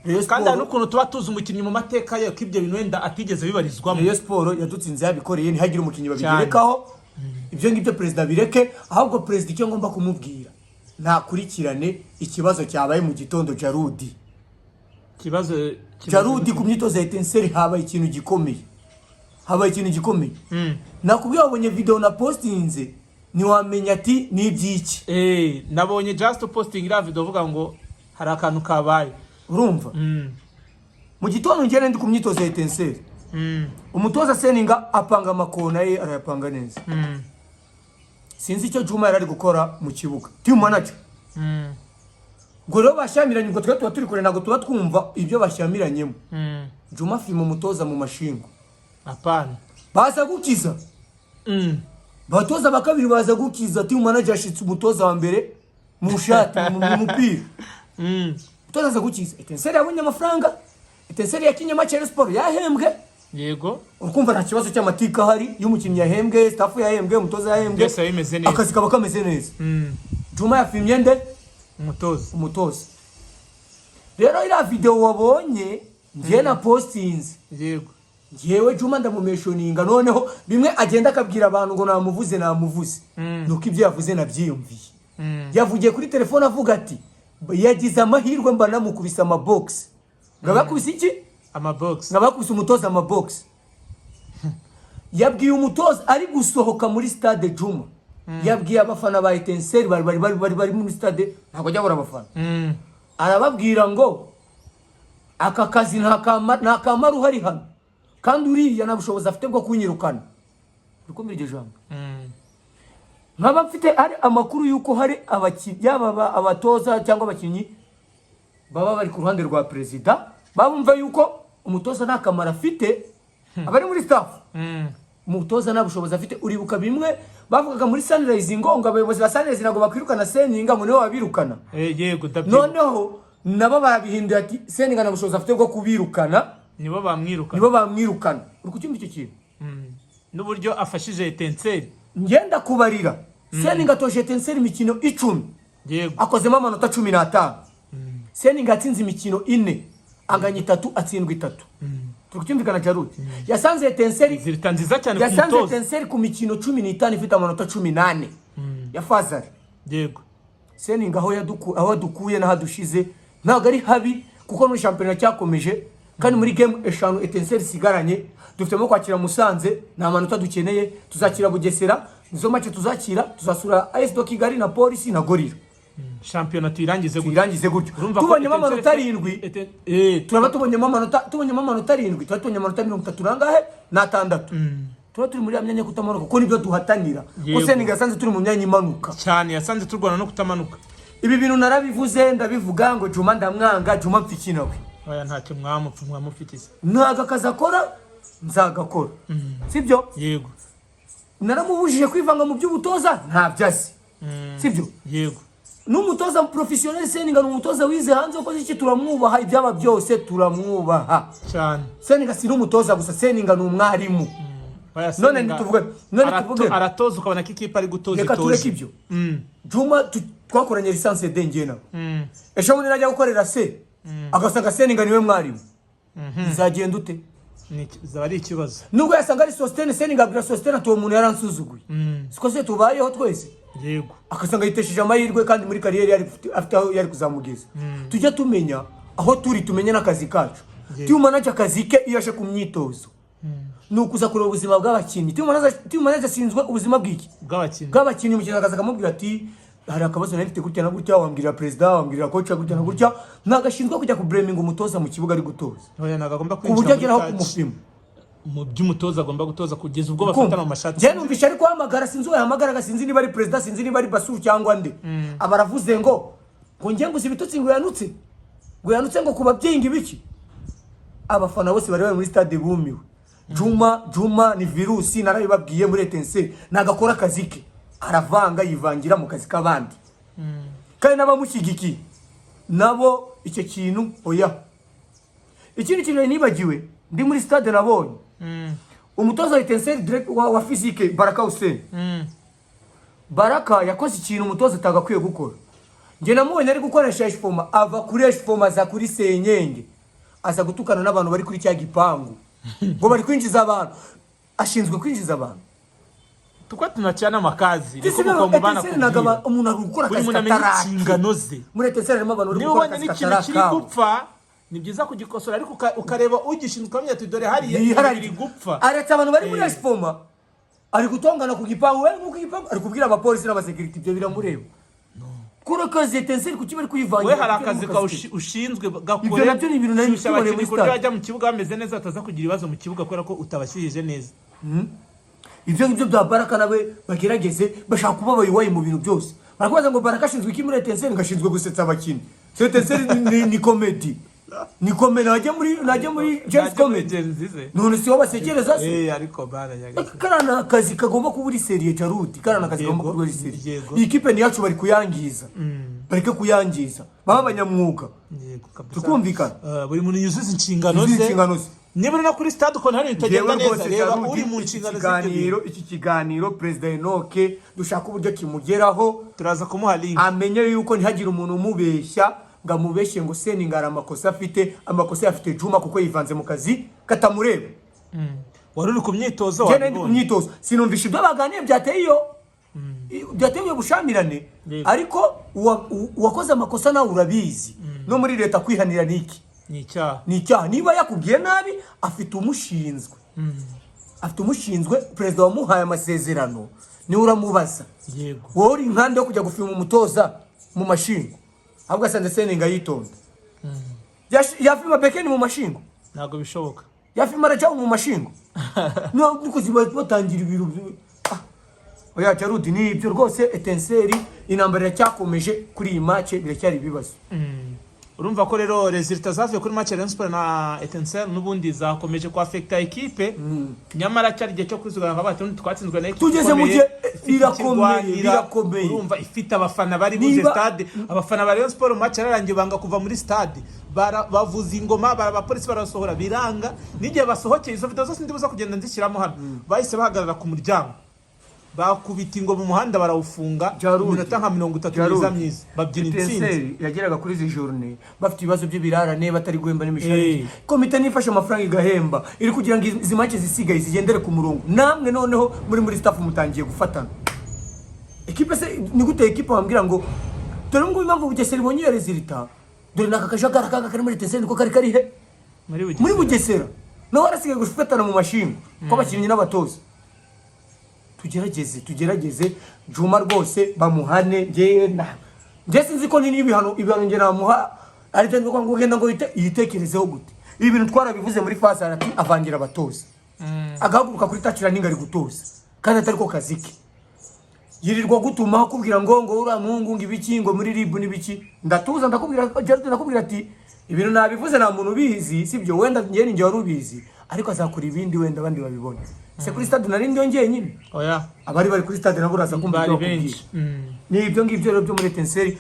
Rayon Kandi hari Sport, n'ukuntu tuba tuzi umukinnyi mu mateka ye, ko ibyo bintu wenda atigeze bibarizwamo. Rayon Sport yadutsinze yabikoreye, ntihagire umukinnyi babigerekaho. Ibyo ngibyo perezida bireke. Ahubwo perezida icyo ngomba kumubwira, ntakurikirane ikibazo cyabaye mu gitondo, Jarudi. Ikibazo? Jarudi, ku myitozo ya Etincelles habaye ikintu gikomeye, habaye ikintu gikomeye. Nakubwiye, wabonye video na postinze, ntiwamenya ati ni iby'iki. Nabonye just posting iriya video uvuga ngo hari akantu kabaye. Urumva, mu gitondo ngende ndi ku myitozo ya Etincelles, umutoza Seninga apanga amakona ye, arayapanga neza. Sinzi icyo Juma yari ari gukora mu kibuga, team manager. Ubwo rero bashyamiranye, ubwo twe tuba turi kure, ntabwo tuba twumva ibyo bashyamiranyemo. Juma afima umutoza mu mashingo. Apana. Baza gukiza. Abatoza ba kabiri baza gukiza. Team manager yashitse umutoza wa mbere mu shati, mu mupira. Umutoza aza gukiza. Etincelles yabonye amafaranga, Etincelles yakinye match ya Rayon Sport, yahembwe. Urukumva nta kibazo cy'amatika ahari. Iyo umukinnyi yahembwe, staff yahembwe, umutoza yahembwe, Byose biba bimeze neza. akazi kaba kameze neza. Juma yafimye nde? Umutoza. Umutoza. Rero iriya video wabonye njye na postinze, njyewe Juma ndamumentioninga. Noneho bimwe agenda akabwira abantu ngo namuvuze, namuvuze, nuko ibyo yavuze nabyiyumviye. Yavugiye kuri telefone avuga ati yagize amahirwe mba namukubise amabogisi. Ngo abakubise iki? Amabox. Ngo abakubise umutoza amabogisi. Yabwiye umutoza ari gusohoka muri stade. Juma yabwiye abafana ba Etincelles bari muri stade, ntabwo ajya abura abafana, arababwira ngo aka kazi nta kamara uhari hano, kandi uriya nta bushobozi afite bwo kunyirukana. Uri kumva iryo jambo? Nkaba mfite hari amakuru y'uko hari abakinnyi, yaba abatoza cyangwa abakinnyi, baba bari ku ruhande rwa perezida, bumva yuko umutoza nta kamaro afite, abari muri staff, umutoza nta bushobozi afite. Uribuka bimwe bavugaga muri Sunrise ngo abayobozi ba Sunrise ntabwo bakwirukana Seninga, ngo niwe wabirukana? Yego, ndabyibuka. Noneho nabo barabihinduye ati Seninga nta bushobozi afite bwo kubirukana. Nibo bamwirukana. Nibo bamwirukana. Uri kucyumva icyo kintu? N'uburyo afashije Etincelles. Ngenda kubarira, Seninga atoje Etincelles imikino 10, akozemo amanota 15. Seninga yatsinze imikino ine, anganya itatu, atsindwa itatu. Turi kucyumvikana, Jaruti? Yasanze Etincelles Zirita nziza cyane ku yasanze mutoza. Etincelles ku mikino 15 ifite amanota 14 ya fazari. Seninga aho yadukuye n'aho adushize ntabwo ari habi, kuko muri shampiyona cyakomeje, kandi muri game eshanu Etincelles isigaranye, dufitemo kwakira Musanze, nta manota dukeneye. Tuzakira Bugesera, nizo match tuzakira. Tuzasura AS de Kigali na Polisi na Gorilla. Shampiyona tuyirangize gutyo. Tuyirangize gutyo. Urumva ko Tubonyemo amanota 7, turaba tubonyemo amanota 7, tuba tubonye amanota mirongo itatu nangahe n'atandatu, tuba turi muri ya myanya yo kutamanuka, kuko nibyo duhatanira. Kuko Seninga yasanze turi mu myanya imanuka. Cyane, yasanze turwana no kutamanuka. Ibi bintu narabivuze, ndabivuga ngo Juma ndamwanga. Juma mpfa iki nawe? Oya, ntacyo mwamupfa, mwamufitize. Ntago akazi akora nzagakora, sibyo? Yego. Naramubujije kwivanga mu by'ubutoza, ntabyo azi, sibyo? Yego. N'umutoza professionnel Seninga ni umutoza wize hanze, wakoze iki, turamwubaha. Ibyaba byose turamwubaha. Cyane. Seninga si n'umutoza gusa, Seninga ni umwarimu. Oya, None Seninga none tuvuge aratoza ukabona ko ikipe ari gutoza Reka itoje. tureke ibyo. Juma twakoranye licence D njye nawe. Ejo bundi najya gukorera C, agasanga Seninga niwe mwarimu. Bizagenda ute? Bizaba ari ikibazo. Nubwo yasanga ari Sositene, Seninga abwira Sositene ati: "Uwo muntu yaransuzuguye." Siko se tubayeho twese? Yego. Akasanga yitesheje amahirwe, kandi muri carrière yari afite aho yari kuzamugeza. Tujye tumenya aho turi, tumenye n'akazi kacu. Team manager, akazi ke iyo aje ku myitozo ni ukuza kureba ubuzima bw'abakinnyi. Team manager ashinzwe ubuzima bw'iki? Bw'abakinnyi. Bw'abakinnyi. Umukinnyi akaza akamubwira ati: "Hari akabazo nari mfite gutya na gutya, wambwirira perezida, wambwirira coach gutya na gutya." Ntabwo ashinzwe kujya kublaminga umutoza mu kibuga ari gutoza, Oya, ntabwo agomba ku buryo kwinjira ageraho muri touch kumupima. Mu by'umutoza agomba gutoza, kugeza ubwo bafatana mu mashati. Njye numvishe ari guhamagara, sinzi uwo yahamagaraga, sinzi niba ari perezida, sinzi niba ari Basuru cyangwa nde. Aba aravuze ngo njye nguze ibitutsi, ngo yanutse, ngo yanutse, ngo ku babyeyi, ngo ibiki. Abafana bose bari bari muri stade bumiwe. Juma, Juma ni virusi, narabibabwiye. Muri Etincelles ntabwo akora akazi ke, aravanga, yivangira mu kazi k'abandi, kandi n'abamushyigikiye nabo icyo kintu oya. Ikindi kintu nari nibagiwe, ndi muri stade nabonye umutoza wa Etincelles wa physique, Baraka Hussein. Baraka yakoze ikintu umutoza atagakwiye gukora. Njye namubonye ari gukoresha échauffement, ava kuri échauffement aza kuri senyenge, aza gutukana n'abantu bari kuri cya gipangu ngo bari kwinjiza abantu. Ashinzwe kwinjiza abantu? Tukwa tunacana amakazi. Ndetse niko mukongomani Etincelles ntabwo akubwira. Umuntu ari gukora Buri akazi muntu amenya katarake. inshingano ze. Muri Etincelles harimo abantu bari Niba gukora ubonye akazi n'ikintu kiri katarakabo. gupfa, ni byiza kugikosora, ariko ukareba ugishinzwe, ukamenya ati: "Dore hariya ibintu biri gupfa." Aretse abantu bari muri échauffement, ari gutongana ku gipangu, we ku gipangu ari kubwira abapolisi n'abasécurité. Ibyo biramureba? Kora akazi. Etincelles kuki bari kuyivangira? We hari Kuki bari akazi mu kawe kazi ke? ushinzwe, gakore. Ibyo nabyo ni ibintu nari Shyushya twiboneye abakinnyi muri ku buryo stade. bajya mu kibuga bameze neza, bataza kugira ibibazo mu kibuga kubera ko utabashyuhije neza. Ibyo ngibyo bya Baraka nawe bagerageze, bashaka kuba abayoboye mu bintu byose. Barakubaza ngo Baraka ashinzwe iki muri Etincelles? Ngo ashinzwe gusetsa abakinnyi. So Etincelles ni comedy, ni comedy. Najya muri James Najya muri comedy. Gen Z ze. None si wowe basekereza se? Eh, ariko bana nyagasani. Kariya ni akazi kagomba kuba uri sérieux, Jarudi. Kariya ni akazi kagomba kuba uri sérieux. Iyi kipe ni iyacu, bari kuyangiza. Bareke kuyangiza, babe abanyamwuga. Yego kabisa. Tukumvikana. Buri muntu yuzuza inshingano Yuzuza ze. inshingano ze. Niba uri no kuri stade ukabona hari ibintu bitagenda Njyewe neza, rwose, reba Jarudi, uri mu iki nshingano z'ibyo bintu. kiganiro, iki kiganiro perezida Enoke dushaka uburyo kimugeraho. Turaza kumuha link. Amenye yuko ntihagire umuntu umubeshya ngo amubeshye ngo Seninga hari amakosa afite. Amakosa afite Juma, kuko yivanze mu kazi katamureba. Wari uri ku myitozo, Njye nari ndi ku wabibonye. myitozo, sinumvisha ibyo baganiye byateye iyo bushamirane. Ariko uwakoze amakosa nawe urabizi, no muri leta kwihanira ni iki? Ni icyaha. Ni icyaha. Niba yakubwiye nabi, afite umushinzwe, afite umushinzwe. Perezida wamuhaye amasezerano niwe uramubaza. Wowe uri inkande yo kujya gufima umutoza mu mashingo, ahubwo asanze Seninga yitonda. Yafima Bekeni mu mashingo? Ntabwo bishoboka. Yafima Rajabu mu mashingo? Nuko batangira ibintu oya Jarudi, ni ibyo rwose. Etincelles, intambara iracyakomeje kuri iyi match, biracyari ibibazo. Urumva ko rero résultats zavuye kuri match ya Rayon Sports na Etincelles n'ubundi zakomeje kwafekita ekipe, nyamara cyari igihe cyo kwizigama, nka bati twatsinzwe na ekipe Tugeze mu ikomeye, gihe ifite birakomeye, ikirwanira, birakomeye. Urumva ifite abafana bari buze stade. Abafana ba Rayon Sports match yararangiye banga kuva muri stade. Bavuza ingoma, abapolisi barasohora biranga. N'igihe basohokeye, izo video zose ndibuza kugenda nzishyiramo hano, bahise bahagarara ku muryango, bakubita ingoma, umuhanda barawufunga Jarudi. iminota nka 30 Jarudi. myiza myiza, babyina intsinzi. Etincelles yageraga kuri izi journée bafite ibibazo by'ibirarane, batari guhemba n'imishahara. Komite nifashe amafaranga igahemba, iri kugira ngo izi match zisigaye zigendere ku murongo. Namwe noneho muri staff mutangiye gufatana. Ekipe se ni gute? Ekipe wambwira ngo dore ngubu impamvu Bugesera ibonye iyo résultat, dore naka kajagari kaga kari muri Etincelles, niko kari kari he? Muri Muri Bugesera naho harasigaye gufatana mu mashinga kw'abakinnyi n'abatoza. Tugerageze, tugerageze. Juma rwose bamuhane. Njyewe na njye sinzi ko ni n'ibihano, ibihano njye namuha ariko ngo ugenda ngo yitekerezeho gute. Ibi bintu twarabivuze muri phase ati avangira abatoza, agahaguruka kuri tacira ninga ari gutoza kandi atari ko kazi ke. Yirirwa gutuma akubwira ngo uriya muhungu ngo ibiki, ngo muri RIB n'ibiki. Ndatuza, ndakubwira Gerard, ndakubwira ati ibintu nabivuze, nta muntu ubizi sibyo, wenda njye ni njye wari ubizi, ariko azakora ibindi wenda abandi babibona. Se kuri stade nari ndiyo njyenyine? Oya. Abari bari kuri stade nabo uraza kumva Bari ibyo bakubwira. benshi. Ni ibyo ngibyo rero byo muri Etincelles.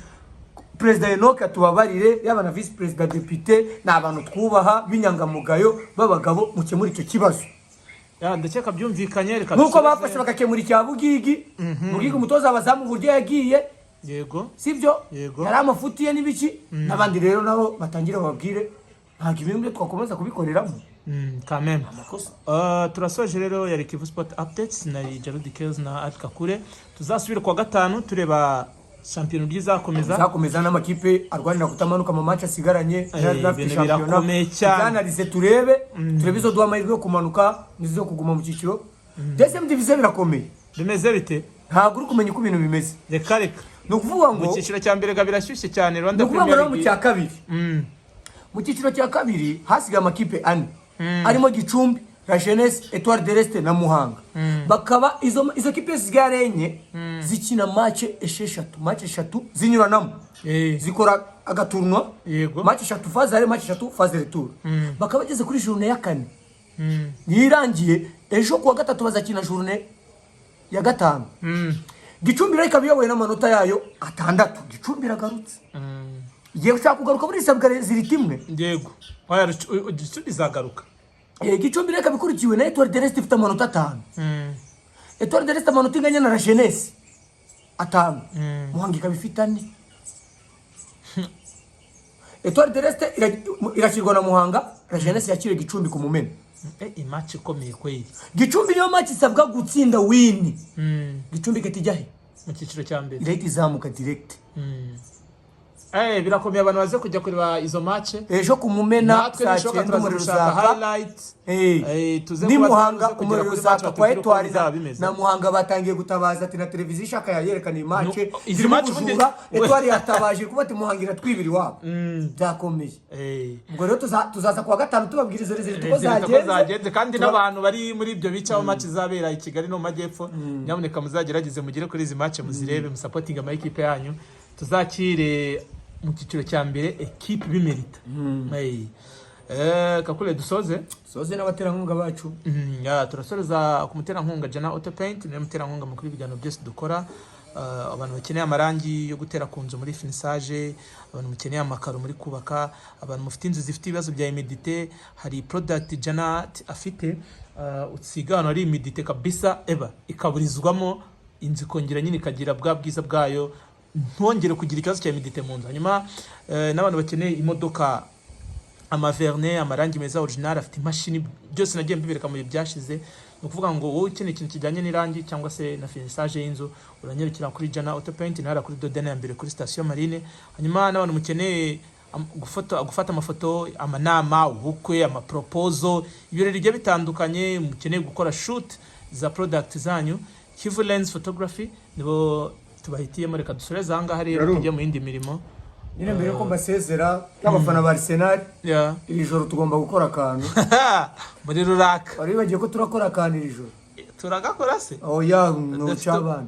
Perezida Enoke atubabarire, yaba na visi perezida depite, ni abantu twubaha b'inyangamugayo b'abagabo, mukemura icyo kibazo. Ya, ndakeka byumvikanye, reka Nk'uko dusoze. bafashe bagakemura icya Bugigi. Bugigi umutoza abazamu uburyo yagiye, sibyo? Yego. Yari amafuti ye n'ibiki n'abandi. Rero nabo batangire bababwire. Ntabwo ibintu byo twakomeza kubikoreramo. Kameme. Amakosa. Turasoje rero, yari Kivu Sport Updates na Jarudi Kez na Art Kakure. Tuzasubira kuwa gatanu tureba shampiyona uburyo izakomeza. Zakomeza n'amakipe arwanira kutamanuka mu match asigaranye. N'afite Ibintu shampiyona. birakomeye cyane. Tuzanalize, turebe izo duha amahirwe yo kumanuka n'izo kuguma mu cyiciro. Deuxième division birakomeye. Bimeze bite? Ntabwo uri kumenya uko ibintu bimeze. Reka reka. Ni ukuvuga Mu ngo cyiciro cya mbere ga birashyushye cyane. Ni Rwanda ukuvuga ngo Premier rero mu League. cya kabiri, mu cyiciro cya kabiri hasigaye amakipe ane arimo Gicumbi, La Jeunesse, Etoile de l'Est na Muhanga. Bakaba izo kipe zisigaye ari enye zikina match esheshatu, match eshatu zinyuranamo, zikora agatournoi. Match eshatu phase aller, match eshatu phase retour. Bakaba bageze kuri journée ya kane, niyo irangiye ejo kuwa gatatu bazakina journée ya gatanu. Gicumbi rero ikaba iyobowe n'amanota yayo atandatu. Gicumbi iragarutse, igiye gushaka kugaruka muri isabwa zirita imwe. Yego, oya, Gicumbi izagaruka. Gicumbi rero ikaba ikurikiwe na Etoile de l'Est ifite amanota 5. Etoile de l'Est amanota inganya na La Jeunesse 5. Muhanga ikaba ifite 4. Etoile de l'Est irakirwa na Muhanga, La Jeunesse yakiriye Gicumbi ku Mumena. Imatch ikomeye kweli. Gicumbi niyo match isabwa gutsinda, win, Gicumbi igahita ijya he? Mu cyiciro cya mbere. Irahita izamuka direct. Birakomeye, abantu baze kujya kureba izo match. Ejo ku Mumena Natwe saa nishoboka 9 turaza umuriro gushaka uzaka. highlight. Tuze Ni kuba Muhanga tuze kugera umuriro kuri match uzaka kwa batubwire uko Etoile bizaba bimeze. na Muhanga batangiye gutabaza ati na televiziyo ishaka yayerekana iyi match. No, izi Zirimo match ubundi- ubujura. Etoile yatabaje kuba ati Muhanga iratwibira iwabo, byakomeye. Ubwo rero tuzaza kuwa gatanu tubabwira izo résultats uko Résultats uko zagenze. zagenze, kandi n'abantu bari muri ibyo bice aho match izabera i Kigali no mu majyepfo, nyamuneka muzagerageze mugere kuri izi match muzirebe, musapotinge ama ekipe yanyu, tuzakire mu cyiciro cya mbere ekipe bimerita. Kakule, dusoze. Soze n'abaterankunga bacu. Ya, turasoreza ku muterankunga Jana Auto Paint, niwe muterankunga mukuru w'ibiganiro byose dukora. Abantu bakeneye amarangi yo gutera ku nzu muri finissage, abantu mukeneye amakaro muri kubaka, abantu mufite inzu zifite ibibazo bya humidité, hari product Jana afite, usiga ahantu hari humidité kabisa, eba ikaburizwamo, inzu ikongera nyine ikagira bwa bwiza bwayo, ntongere kugira ikibazo cya humidité mu nzu. Hanyuma n'abantu bakeneye imodoka, amavernis, amarangi meza original, afite imashini, byose nagiye mbibereka mu bihe byashize. Ni ukuvuga ngo wowe ukeneye ikintu kijyanye n'irangi cyangwa se na finissage y'inzu, uranyarukira kuri Jana Auto Paint ntara kuri Dodene ya mbere kuri station Marine. Hanyuma n'abantu mukeneye gufata amafoto, amanama, ubukwe, amaproposal, ibirori bigiye bitandukanye, mukeneye gukora shoot za product zanyu, Kivu Lens Photography nibo tubahitiyemo. Reka dusoreze aha ngaha rero, Yaru. tujye mu yindi mirimo. Nyine mbere yuko mbasezera n'abafana ba Arsenal, iri joro tugomba gukora akantu. Muri ruraka. Wari wibagiwe ko turakora akantu iri joro? Turagakora se? Oya, nuca abana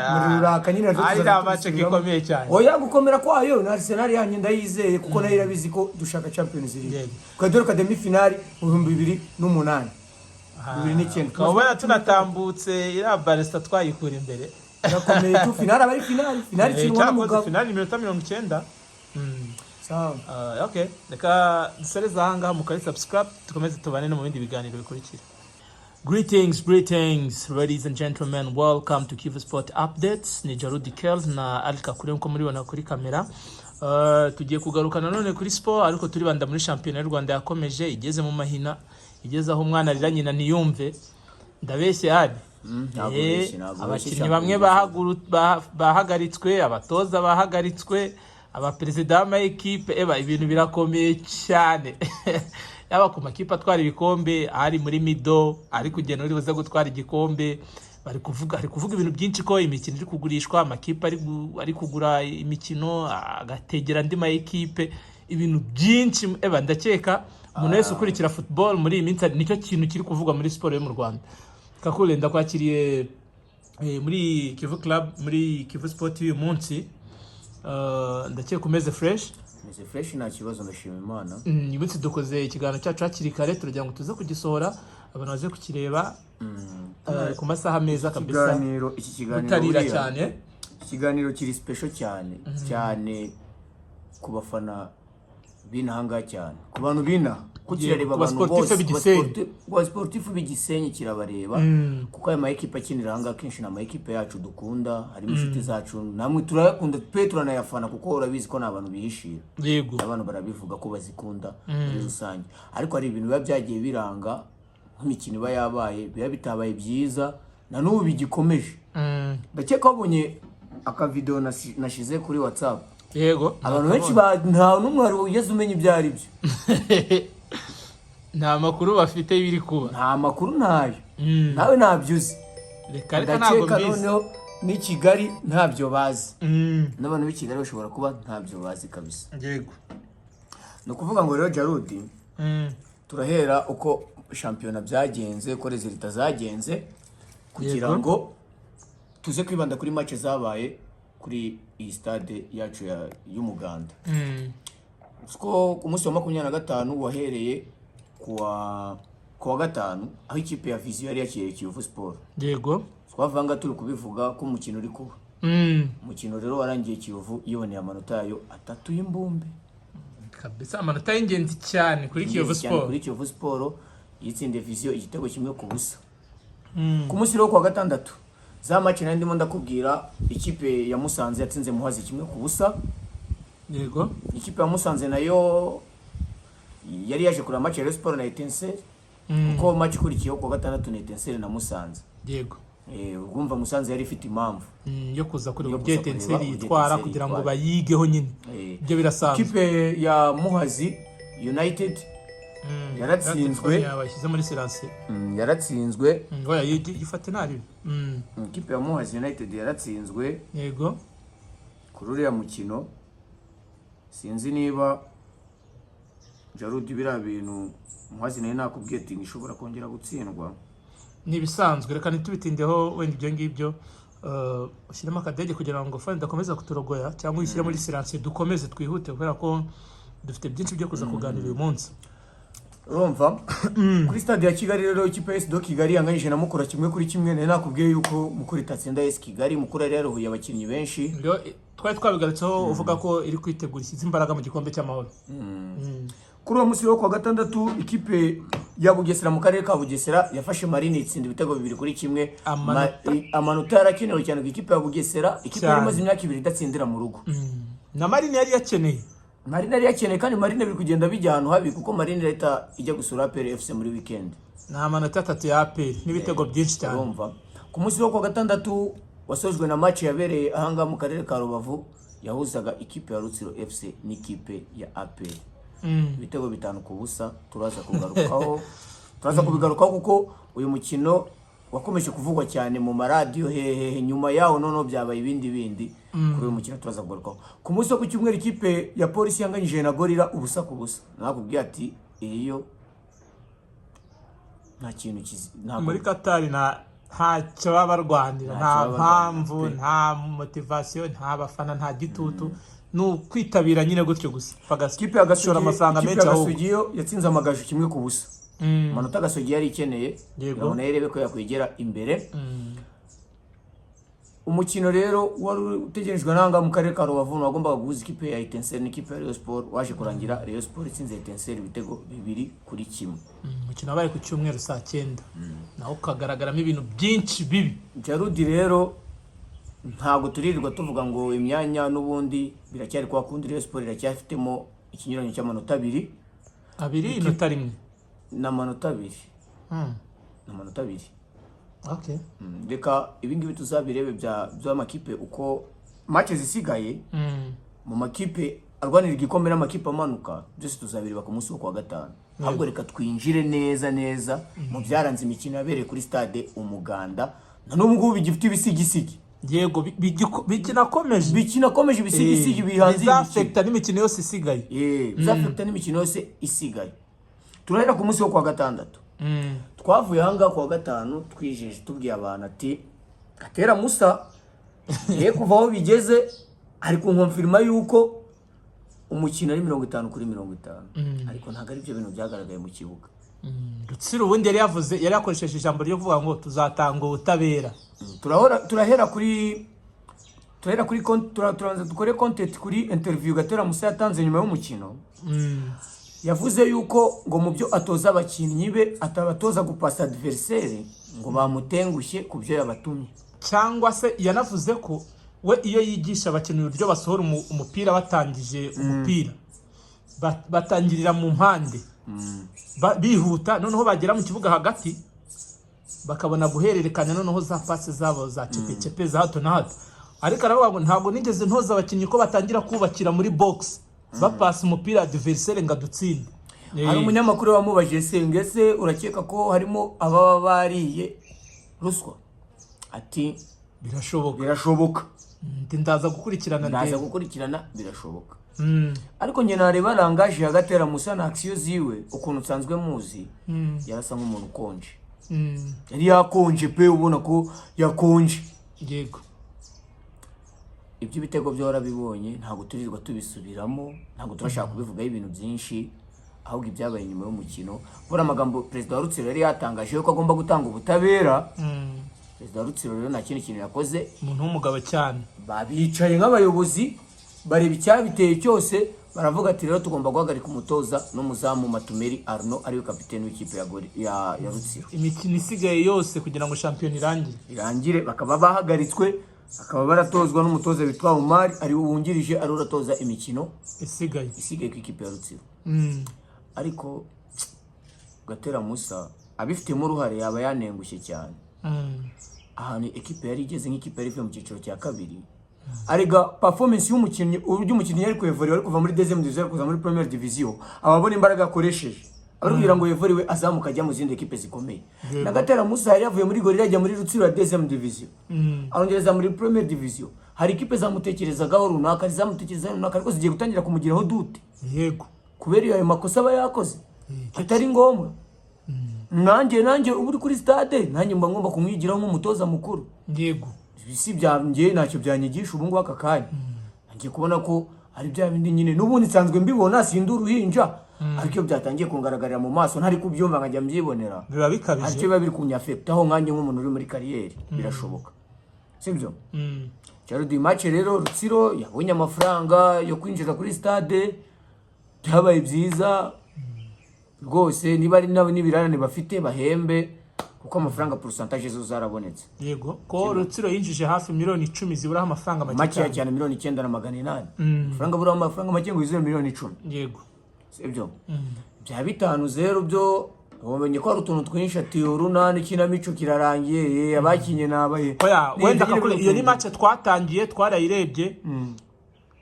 muri ruraka nyine natwe Ari tuzaza nta match tubisubiramo. ikomeye cyane. Oya, gukomera kwayo na Arsenal yanyu ndayizeye, kuko nayo irabizi ko dushaka Champions League. Tukaba duheruka demi finale mu 2008, 2009. Ukaba ubona tunatambutse iriya Barca twayikura imbere. Irakomeye tu, finale aba ari finale, finale ikinwa Cyakoze n'umugabo. Finale iminota 90. Sawa. Okay, reka dusoreze aha ngaha, mukore subscribe, dukomeze tubane no mu bindi biganiro bikurikira. Greetings, greetings, ladies and gentlemen. Welcome to Kivu Sport Updates. Ni Jarudi Kells na Ali Kakure nkuko muribona kuri kamera. Tugiye kugaruka nanone kuri sport, ariko turibanda muri shampiyona y'u Rwanda yakomeje igeze mu mahina, igeze aho umwana arira nyina ntiyumve. Ndabeshye Ali? Ntabwo ubeshye, ntabwo ubeshye. Abakinnyi bamwe bahagaritswe, abatoza bahagaritswe, abaperezida b'ama ekipe, eba ibintu birakomeye cyane, yaba ku makipe atwara ibikombe ari muri middle, ari kugenda uri buze gutwara igikombe. Bari kuvuga, ari kuvuga ibintu byinshi ko imikino iri kugurishwa, amakipe ari kugura imikino agategera andi ma ekipe, ibintu byinshi. Eba ndakeka umuntu wese ukurikira football muri iyi minsi nicyo kintu kiri kuvugwa muri siporo yo mu Rwanda. Kakule, ndakwakiriye muri Kivu Club, muri Kivu Sport y'uyu munsi. Ndakeka umeze fresh. Meze fresh, nta kibazo, ndashima Imana. Uyu munsi dukoze ikiganiro cyacu hakiri kare, turagira ngo tuze kugisohora abantu baze kukireba ku masaha meza kabisa. Ikiganiro iki, kiganiro butarira buriya, cyane. Ikiganiro kiri special cyane cyane ku bafana. B'inahangaha cyane, ku bantu b'inaha, ko kirareba Ku abantu basportif bose, b'Igisenyi. ku basportif b'Igisenyi kirabareba, kuko aya mayikipe akinira ahangaha akenshi ni amayikipe yacu dukunda, harimo inshuti zacu, namwe turayakunda pe, turanayafana, kuko urabizi ko ni abantu bihishira. Abantu barabivuga ko bazikunda muri rusange, ariko hari ibintu biba byagiye biranga nk'imikino iba yabaye, biba bitabaye byiza, na n'ubu bigikomeje. Ndakeka wabonye akavideo nashize kuri WhatsApp. Yego. Abantu benshi nta n'umwe wari ugeze umenya ibyo ari byo. Nta makuru bafite y'ibiri kuba. Nta makuru, ntayo. Nawe ntabyo uzi. Reka reka, ntabwo Ndakeka mbizi. noneho n'i Kigali ntabyo bazi, n'abantu b'i Kigali bashobora kuba ntabyo bazi kabisa. Ni ukuvuga ngo rero, Jarudi, turahera uko shampiyona byagenze, uko résultats zagenze, kugira ngo tuze kwibanda kuri match zabaye kuri iyi stade yacu y'Umuganda. Ko ku munsi wa 25 wahereye kuwa gatanu, aho ikipe ya Vision yari yakiriye Kiyovu Sport. Twavanga turi kubivuga ko umukino uri kuba. Umukino rero warangiye Kiyovu yiboneye amanota yayo atatu y'imbumbe. Kabisa, amanota y'ingenzi cyane kuri Kiyovu Ingenzi cyane Sport. Kuri Kiyovu Sport yitsindiye Vision igitego 1-0. Ku munsi rero, kuwa gatandatu, za match nari ndimo ndakubwira, ikipe ya Musanze yatsinze Muhazi 1-0. Ikipe ya Musanze nayo yari yaje kureba match ya Rayon Sport na Etincelle, kuko match ikurikiyeho kuwa gatandatu ni Etincelle na Musanze. Urumva Musanze yari ifite impamvu Yo kuza kureba yo uburyo kuza kureba Etincelle uburyo yitwara Etincelle kugira ngo yitwara. bayigeho nyine. Ibyo birasanzwe. Ikipe ya Muhazi United yaratsinzwe. Telefone bashyize muri silence. Yaratsinzwe. Oya, yifate ntaribi. Ikipe ya Muhazi United yaratsinzwe kuri uriya mukino. Sinzi niba, Jarudi, biriya bintu Muhazi nayo nakubwiye ati ishobora kongera gutsindwa. Ni ibisanzwe, reka ntitubitindeho wenda ibyo ngibyo. Ushyiremo akadege kugira ngo phone idakomeza kuturogoya, cyangwa uyishyire muri silence, dukomeze twihute kubera ko dufite byinshi byo kuza kuganira uyu munsi. Urumva, kuri Stade ya Kigali rero, ikipe ya AS de Kigali yanganyije na Mukura 1-1. Nari nakubwiye yuko Mukura itatsinda AS Kigali. Mukura yari yaruhuye abakinnyi benshi. Rero, twari twabigarutseho uvuga ko iri kwitegura, ishyize imbaraga mu gikombe cy'Amahoro. Kuri uwo munsi wo kuwa gatandatu, ikipe ya Bugesera mu karere ka Bugesera yafashe Marine itsinda ibitego 2-1. Amanota. Amanota yarakenewe cyane ku ikipe ya Bugesera, ikipe yari imaze imyaka 2 idatsindira mu rugo. Na Marine yari yakeneye. Marine yari yakeneye, kandi Marine biri kugenda bijya ahantu habi, kuko Marine leta ijya gusura APR FC muri weekend. Ni amanota atatu ya APR n'ibitego byinshi cyane. Urumva, ku munsi wo kuwa gatandatu wasojwe na match yabereye ahangaha mu karere ka Rubavu, yahuzaga ikipe ya Rutsiro FC n'ikipe ya APR. Ibitego 5-0. Turaza kugarukaho, turaza kubigarukaho, kuko uyu mukino wakomeje kuvugwa cyane mu maradiyo hehehe. Nyuma yawo noneho byabaye ibindi bindi. Kuri uyu mukino turaza kugarukaho. Ku munsi wo ku cyumweru, ikipe ya Polisi yanganyije na Gorilla 0-0. Nakubwiye ati iyo nta kintu kizi ntabwo. Muri Katari ntacyo baba barwanira, Ntacyo nta baba mpamvu, barwanira pe. nta motivation, nta bafana, nta gitutu, ni ukwitabira nyine gutyo gusa. Ikipe ya Gasogi Bagashora amafaranga ikipe menshi ya ahubwo. Gasogi yo yatsinze Amagaju 1-0. Amanota Gasogi yari ikeneye kugira ngo nayo irebe ko yakwegera imbere. Umukino rero wari utegerejwe n'ahangaha mu karere ka Rubavu wagombaga guhuza ikipe ya Etincelle n'ikipe ya Rayon Sport waje kurangira Rayon Sport itsinze Etincelle ibitego 2-1. Umukino wabaye ku cyumweru saa 9, nawo ukagaragaramo ibintu byinshi bibi. Jarudi, rero ntabwo turirirwa tuvuga ngo imyanya n'ubundi biracyari kwa kundi, Rayon Sport iracyafitemo ikinyuranyo cy'amanota 2. Abiri, inota rimwe. N'amanota 2. N'amanota 2. Reka ibingibi tuzabirebe by'amakipe uko match zisigaye mu makipe arwanira igikombe n'amakipe amanuka, byose tuzabireba ku munsi wo kuwa gatanu. Ahubwo reka twinjire neza neza mu byaranze imikino yabereye kuri Stade Umuganda, na n'ubu ngubu bigifite ibisigisigi. Yego, bikinakomeje. Bikinakomeje ibisigisigi bihanze iyi mikino. Bizafekita n'imikino yose isigaye. Bizafekita n'imikino yose isigaye. Turahera ku munsi wo kuwa gatandatu. Twavuye ahangaha kuwa gatanu twijeje, tubwiye abantu ati Gatera Musa ye kuva aho bigeze ari kunkonfirima yuko umukino ari 50/50, ariko ntabwo ari byo bintu byagaragaye mu kibuga. Rutsiro ubundi yari yavuze, yari yakoresheje ijambo ryo kuvuga ngo tuzatanga ubutabera. Turahora turahera kuri Turahera kuri turabanza dukore content kuri interview Gatera Musa yatanze nyuma y'umukino. Yavuze yuko ngo mu byo atoza abakinnyi be atabatoza gupasa adversaire, ngo bamutengushye ku byo yabatumye. Cyangwa se yanavuze ko we iyo yigisha abakinnyi uburyo basohora umupira, batangije umupira, batangirira mu mpande, bihuta, noneho bagera mu kibuga hagati bakabona guhererekanya noneho za pasi zabo za cepe za hato na hato. Ariko aravuga ngo ntabwo nigeze ntoza abakinnyi ko batangira kubakira muri box, bapasa umupira adversaire ngo adutsinde. Hari umunyamakuru wamubajije se ngo ese urakeka ko harimo ababa bariye ruswa? Ati birashoboka. Birashoboka. Ndaza gukurikirana ndaza ndebe. gukurikirana, birashoboka. Ariko njye nareba langage ya Gatera Musa na action ziwe, ukuntu nsanzwe muzi, yarasa nk'umuntu ukonje. Yari yakonje pe, ubona ko yakonje. Iby'ibitego byo warabibonye, ntabwo turirwa tubisubiramo, ntabwo turashaka kubivugaho ibintu byinshi, ahubwo ibyabaye nyuma y'umukino, kubera amagambo perezida wa Rutsiro yari yatangaje yuko agomba gutanga ubutabera. Perezida wa Rutsiro rero nta kindi kintu yakoze. Umuntu w'umugabo cyane. Babicaye nk'abayobozi, bareba icyabiteye cyose, baravuga ati rero tugomba guhagarika umutoza n'umuzamu Matumeri Arno, ariwe kapiteni w'ikipe ya Rutsiro. Imikino isigaye yose kugira ngo shampiyona irangire. Irangire, bakaba bahagaritswe, bakaba baratozwa n'umutoza witwa Umar, ariwe wungirije, ariwe uratoza imikino isigaye. Isigaye ku ikipe ya Rutsiro. Ariko Gatera Musa abifitemo uruhare, yaba yanengushye cyane. Ahantu ekipe yari igeze, nk'ikipe yari ivuye mu cyiciro cya kabiri, arega performance y'umukinnyi, uburyo umukinnyi yari kwevoriwe, ari kuva muri deuxième division ari kuza muri première division, ababona imbaraga yakoresheje ari kugira ngo yevoriwe azamuka ajya mu zindi ekipe zikomeye. Na Gatera Musa yari yavuye muri Gorilla ajya muri Rutsiro ya deuxième division, arongereza muri première division. Hari ekipe zamutekerezagaho runaka, zamutekerezaho runaka, ariko zigiye gutangira kumugiraho doute kubera iyo ayo makosa aba yakoze atari ngombwa. Nanjye uba uri kuri stade, nanjye mba ngomba kumwigiraho nk'umutoza mukuru. Si byanjye, ntacyo byanyigisha ubu ngubu aka kanya. Ngiye kubona ko ari bya bindi nyine n'ubundi nsanzwe mbibona, sindi uruhinja, ariko iyo byatangiye kungaragarira mu maso, ntari kubyumva nkajya mbyibonera, biba bikabije. Hari icyo biba biri kunyafekitaho nkanjye nk'umuntu uri muri carrière, birashoboka, sibyo? Jarudi match rero, Rutsiro yabonye amafaranga yo kwinjira kuri stade, byabaye byiza rwose. Niba ari nabo n'ibirarane bafite bahembe, kuko amafaranga pourcentage zo zarabonetse. Yego, ko Rutsiro yinjije hafi miliyoni 10 ziburaho amafaranga make makeya cyane. Cyane, miliyoni 9 na 800. Amafaranga aburaho amafaranga make ngo yuzuye miliyoni 10. Sibyo? Bya 5-0 byo wamenye ko hari utuntu twinshi, ati urunani ikinamico kirarangiye, abakinye nabaye. Oya, Ni wenda ibyo nyine. Kakule, iyo ni match twatangiye twarayirebye,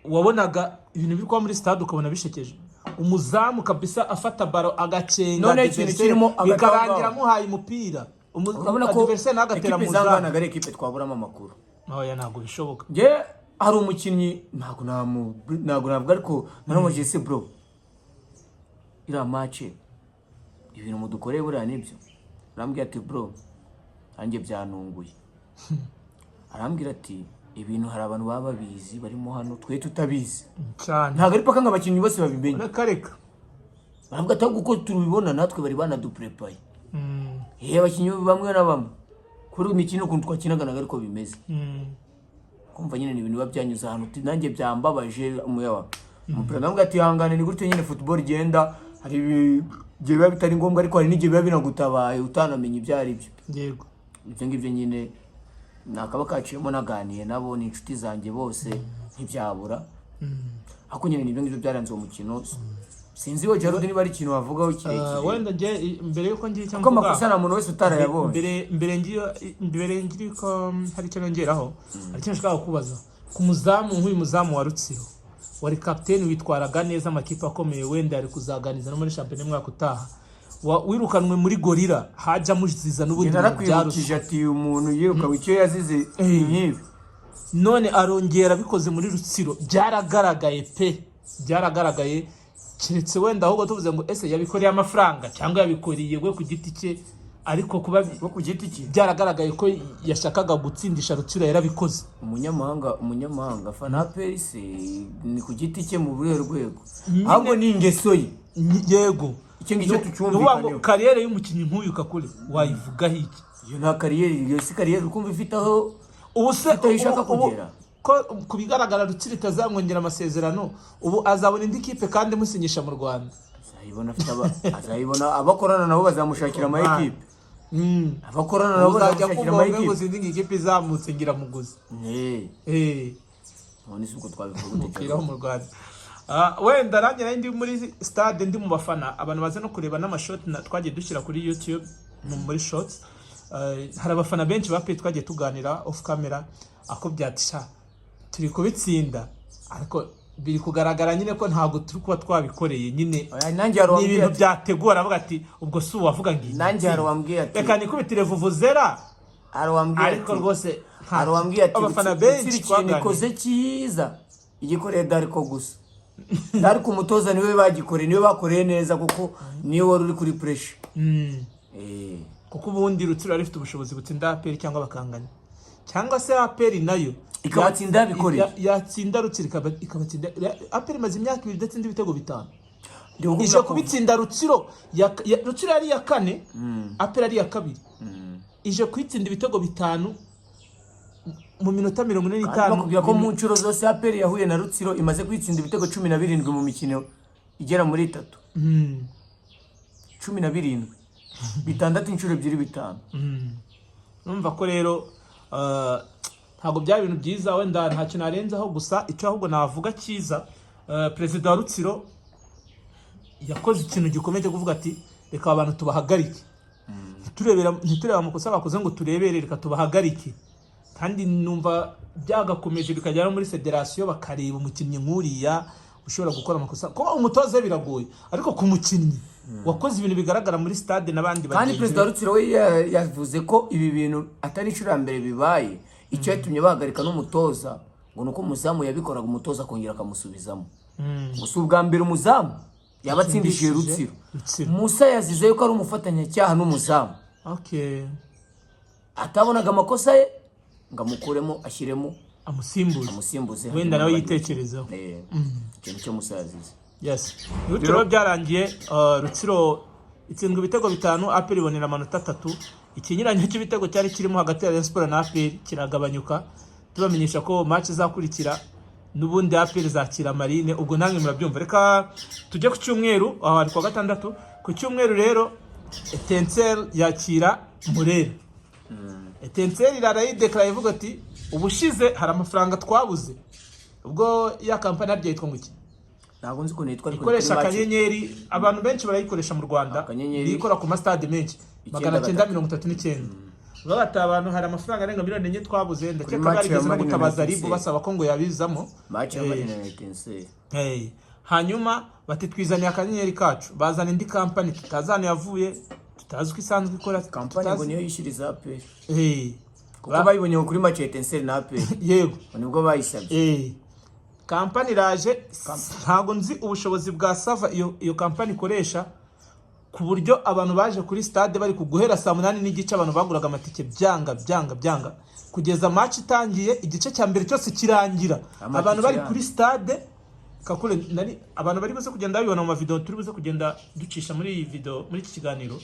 wabonaga ibintu biri kuba muri stade ukabona bishekeje. Umuzamu kabisa afata ballon agacenga None ikintu adversaire, kirimo bikarangira agatangaro. amuhaye umupira. Urabona ko Adversaire nawe agatera ekipe mu zamu. zanganaga ari ekipe twaburamo amakuru. Oya, ntabwo bishoboka. Njye hari umukinnyi, ntabwo navuga, ariko naramubajije se bro, iriya match ibintu mudukoreye buriya nibyo? Arambwira ati bro, nanjye byanunguye. Arambwira ati ibintu hari abantu baba babizi barimo hano twe tutabizi. Cyane. Ntabwo ari paka ngo abakinnyi bose babimenye. Reka reka. Baravuga ati ahubwo uko tubibona natwe bari banaduprepaye. Abakinnyi bamwe na bamwe kuri imikino ukuntu twakinaga ntabwo ariko bimeze. Kumva nyine ni ibintu biba byanyuze ahantu uti nanjye byambabaje. Umuyawa umupira ndavuga ati hangane, ni gutyo nyine football igenda. Hari igihe biba bitari ngombwa, ariko hari n'igihe biba binagutabaye utanamenya ibyo ari byo. Ibyo ngibyo nyine nakaba kaciyemo, naganiye nabo, ni inshuti zanjye bose, ntibyabura. Ariko nyine ni ibyo ngibyo byaranze uwo mukino. Sinzi we Jarudi niba ari ikintu wavugaho kirekire. Wenda njye mbere yuko ngira icyo kuko mvuga, amakosa nta muntu wese utarayabonye. Mbere ngira ko hari icyo nongeraho, hari icyo nshaka kubaza ku muzamu, nk'uyu muzamu wa Rutsiro wari kapiteni, witwaraga neza, amakipe akomeye wenda yari kuzaganiza no muri shampiyona y'umwaka utaha. Wirukanwe muri Gorilla, hajya amuziza n'ubundi bintu bya Narakwibukije ruswa. ati umuntu yirukawe icyo yazize ni nk'ibi. None arongera abikoze muri Rutsiro, byaragaragaye pe, byaragaragaye. Keretse wenda ahubwo tuvuze ngo ese yabikoreye amafaranga cyangwa yabikoreye we ku giti cye, ariko kuba bo ku giti cye, byaragaragaye ko yashakaga gutsindisha Rutsiro, yarabikoze. Umunyamahanga afana APR se ni ku giti cye mu buhe rwego? Ahubwo ni ingeso ye. Yego. Icyo ngicyo Ni ukuvuga ngo tucyumvikaneho. Carrière y'umukinnyi nk'uyu, Kakule, wayivugaho iki? Iyo nta carrière, iyo si carrière, ukumva ifite aho Ubu se ifite aho ishaka ubu kugera. Ko ku bigaragara Rutsiro itazamwongera amasezerano, ubu azabona indi kipe kandi imusinyisha mu Rwanda? Azayibona afite azayibona abakorana nabo bazamushakira ama ekipe. Abakorana nabo Uzajya bazamushakira kumva ama ngo ngo ekipe. Sinzi ngo ikipe izamutse ngira muguzi. None si uko twabivuga gute? Umupira wo mu Rwanda. Wenda nanjye nari ndi muri stade, ndi mu bafana. Abantu baze no kureba n'amashoti twagiye dushyira kuri YouTube muri shorts. Hari abafana benshi ba APR twagiye tuganira off camera, ako byatisha turi kubitsinda, ariko biri kugaragara nyine ko ntabwo turi kuba twabikoreye nyine. Oya, nanjye hari Ni uwambwiye ibintu ati byateguwe, aravuga ati ubwo si uwavuga ngo iyi Nanjye hari uwambwiye ati reka nikubitire vuvuzera. Hari uwambwiye Ariko ati rwose hari uwambwiye ati abafana Rutsiro benshi ikintu twaganiriye. ikoze cyiza igikoreye Darko gusa. Darko umutoza niwe bagikoreye, niwe bakoreye neza kuko niwe wari uri kuri pressure. Kuko ubundi Rutsiro yari ifite ubushobozi butsinda APR cyangwa bakanganya, cyangwa se APR nayo Ikabatsinda yabikoreye. Yatsinda Rutsiro ikabatsinda. APR imaze imyaka 2 idatsinda ibitego bitanu. Ndi kukubwira Ije kubitsinda Rutsiro Rutsiro yari iya kane, APR ari iya kabiri, ije kuyitsinda ibitego bitanu mu minota mirongo ine Kandi n'itanu. bakubwira ko mu nshuro zose APR yahuye na Rutsiro imaze kwitsinda ibitego 17 mu mikino igera muri itatu. 17, bitandatu inshuro ebyiri, bitanu. Numva ko rero ntabwo byari ibintu byiza. Wenda ntacyo narenzaho, gusa icyo ahubwo navuga cyiza, perezida wa Rutsiro yakoze ikintu gikomeye cyo kuvuga ati reka aba bantu tubahagarike, ntitureba amakosa bakoze ngo turebere, reka tubahagarike. Kandi numva byagakomeje bikagera no muri federasiyo, bakareba umukinnyi nk'uriya ushobora gukora amakosa. Kuba umutoza we biragoye, ariko ku mukinnyi wakoze ibintu bigaragara muri stade n'abandi Kandi bagenzi perezida wa be. Rutsiro we yavuze ko ibi bintu atari inshuro ya mbere bibaye. Icyo yatumye bahagarika n'umutoza ngo ni uko umuzamu yabikoraga, umutoza akongera akamusubizamo. Gusa ubwa mbere umuzamu yaba atsindishije Rutsiro. Rutsiro. Musa yazize yuko ari umufatanyacyaha n'umuzamu, atabonaga amakosa ye ngo amukuremo ashyiremo amusimbuze. Amusimbuze. Wenda nawe yitekerezeho. Ikintu cyo Musa yazize. Yes, Rutsiro byarangiye, Rutsiro itsindwa ibitego bitanu, APR ibonera amanota atatu. Ikinyuranyo cy'ibitego cyari kirimo hagati ya Rayon Sports na APR kiragabanyuka. Tubamenyesha ko match izakurikira n'ubundi APR izakira Marine, ubwo namwe murabyumva. Reka tujye ku cyumweru, aho hari kuwa gatandatu. Ku cyumweru rero Etincelle yakira Murera. Etincelle irarayidekara ivuga ati ubushize hari amafaranga twabuze ubwo ya kampani harya yitwa ngo iki? Ntabwo nzi ukuntu yitwa, ariko Ikoresha ni kuri match. akanyenyeri, abantu benshi barayikoresha mu Rwanda. Akanyenyeri. Ikora ku masitade menshi. Icyenda 900 gatatu. 39. Baba bati abantu hari amafaranga arenga miliyoni 4 twabuze. Ndakeka Match ya barigeze no Marine na gutabaza RIB Etincelle. basaba ko ngo yabizamo. Match ya Marine na Etincelle. Hey. Hanyuma bati twizaniye akanyenyeri kacu, bazana indi kampani tutazi ahantu yavuye, tutazi uko isanzwe ikora. Kampani ngo niyo yishyuriza APR, kuko bayibonye ngo kuri match ya Etincelle na APR, ngo nibwo bayisabye. Kampani iraje, ntabwo nzi ubushobozi bwa server iyo kampani ikoresha, ku buryo abantu baje kuri stade bari kuguhera saa 8:30, abantu baguraga amatike byanga byanga byanga, kugeza match itangiye, igice cya mbere cyose kirangira. Amatike Abantu bari yanga. kuri stade kakure nari abantu bari buze kugenda babibona mu mavideo turi buze kugenda ducisha muri iyi video, muri iki kiganiro.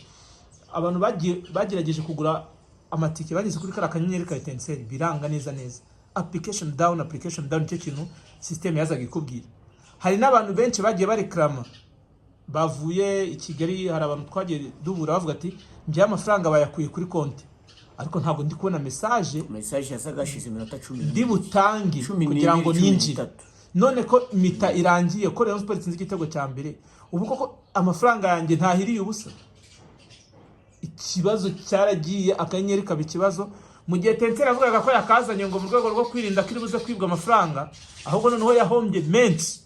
Abantu bagiye bagerageje kugura amatike bageze kuri kariya kanyenyeri ka Etincelle biranga neza neza, application down, application down, nicyo kintu system yazaga ikubwira. Hari n'abantu benshi bagiye bareklama bavuye i Kigali. Hari abantu twagiye duhura bavuga ati njyewe amafaranga bayakuye kuri konti, ariko ntabwo ndi kubona message. Message yasaga hashize iminota 10 Ndi butange 12, kugira ngo 13. ninjire none ko mi-temps irangiye, ko Rayon Sports itsinze igitego cya mbere, ubu koko amafaranga yanjye ntahiriye ubusa? Ikibazo cyaragiye, akanyenyeri kaba ikibazo. Mu gihe Etincelle yavugaga ko yakazanye ngo mu rwego rwo kwirinda ko iri buze kwibwa amafaranga, ahubwo noneho yahombye menshi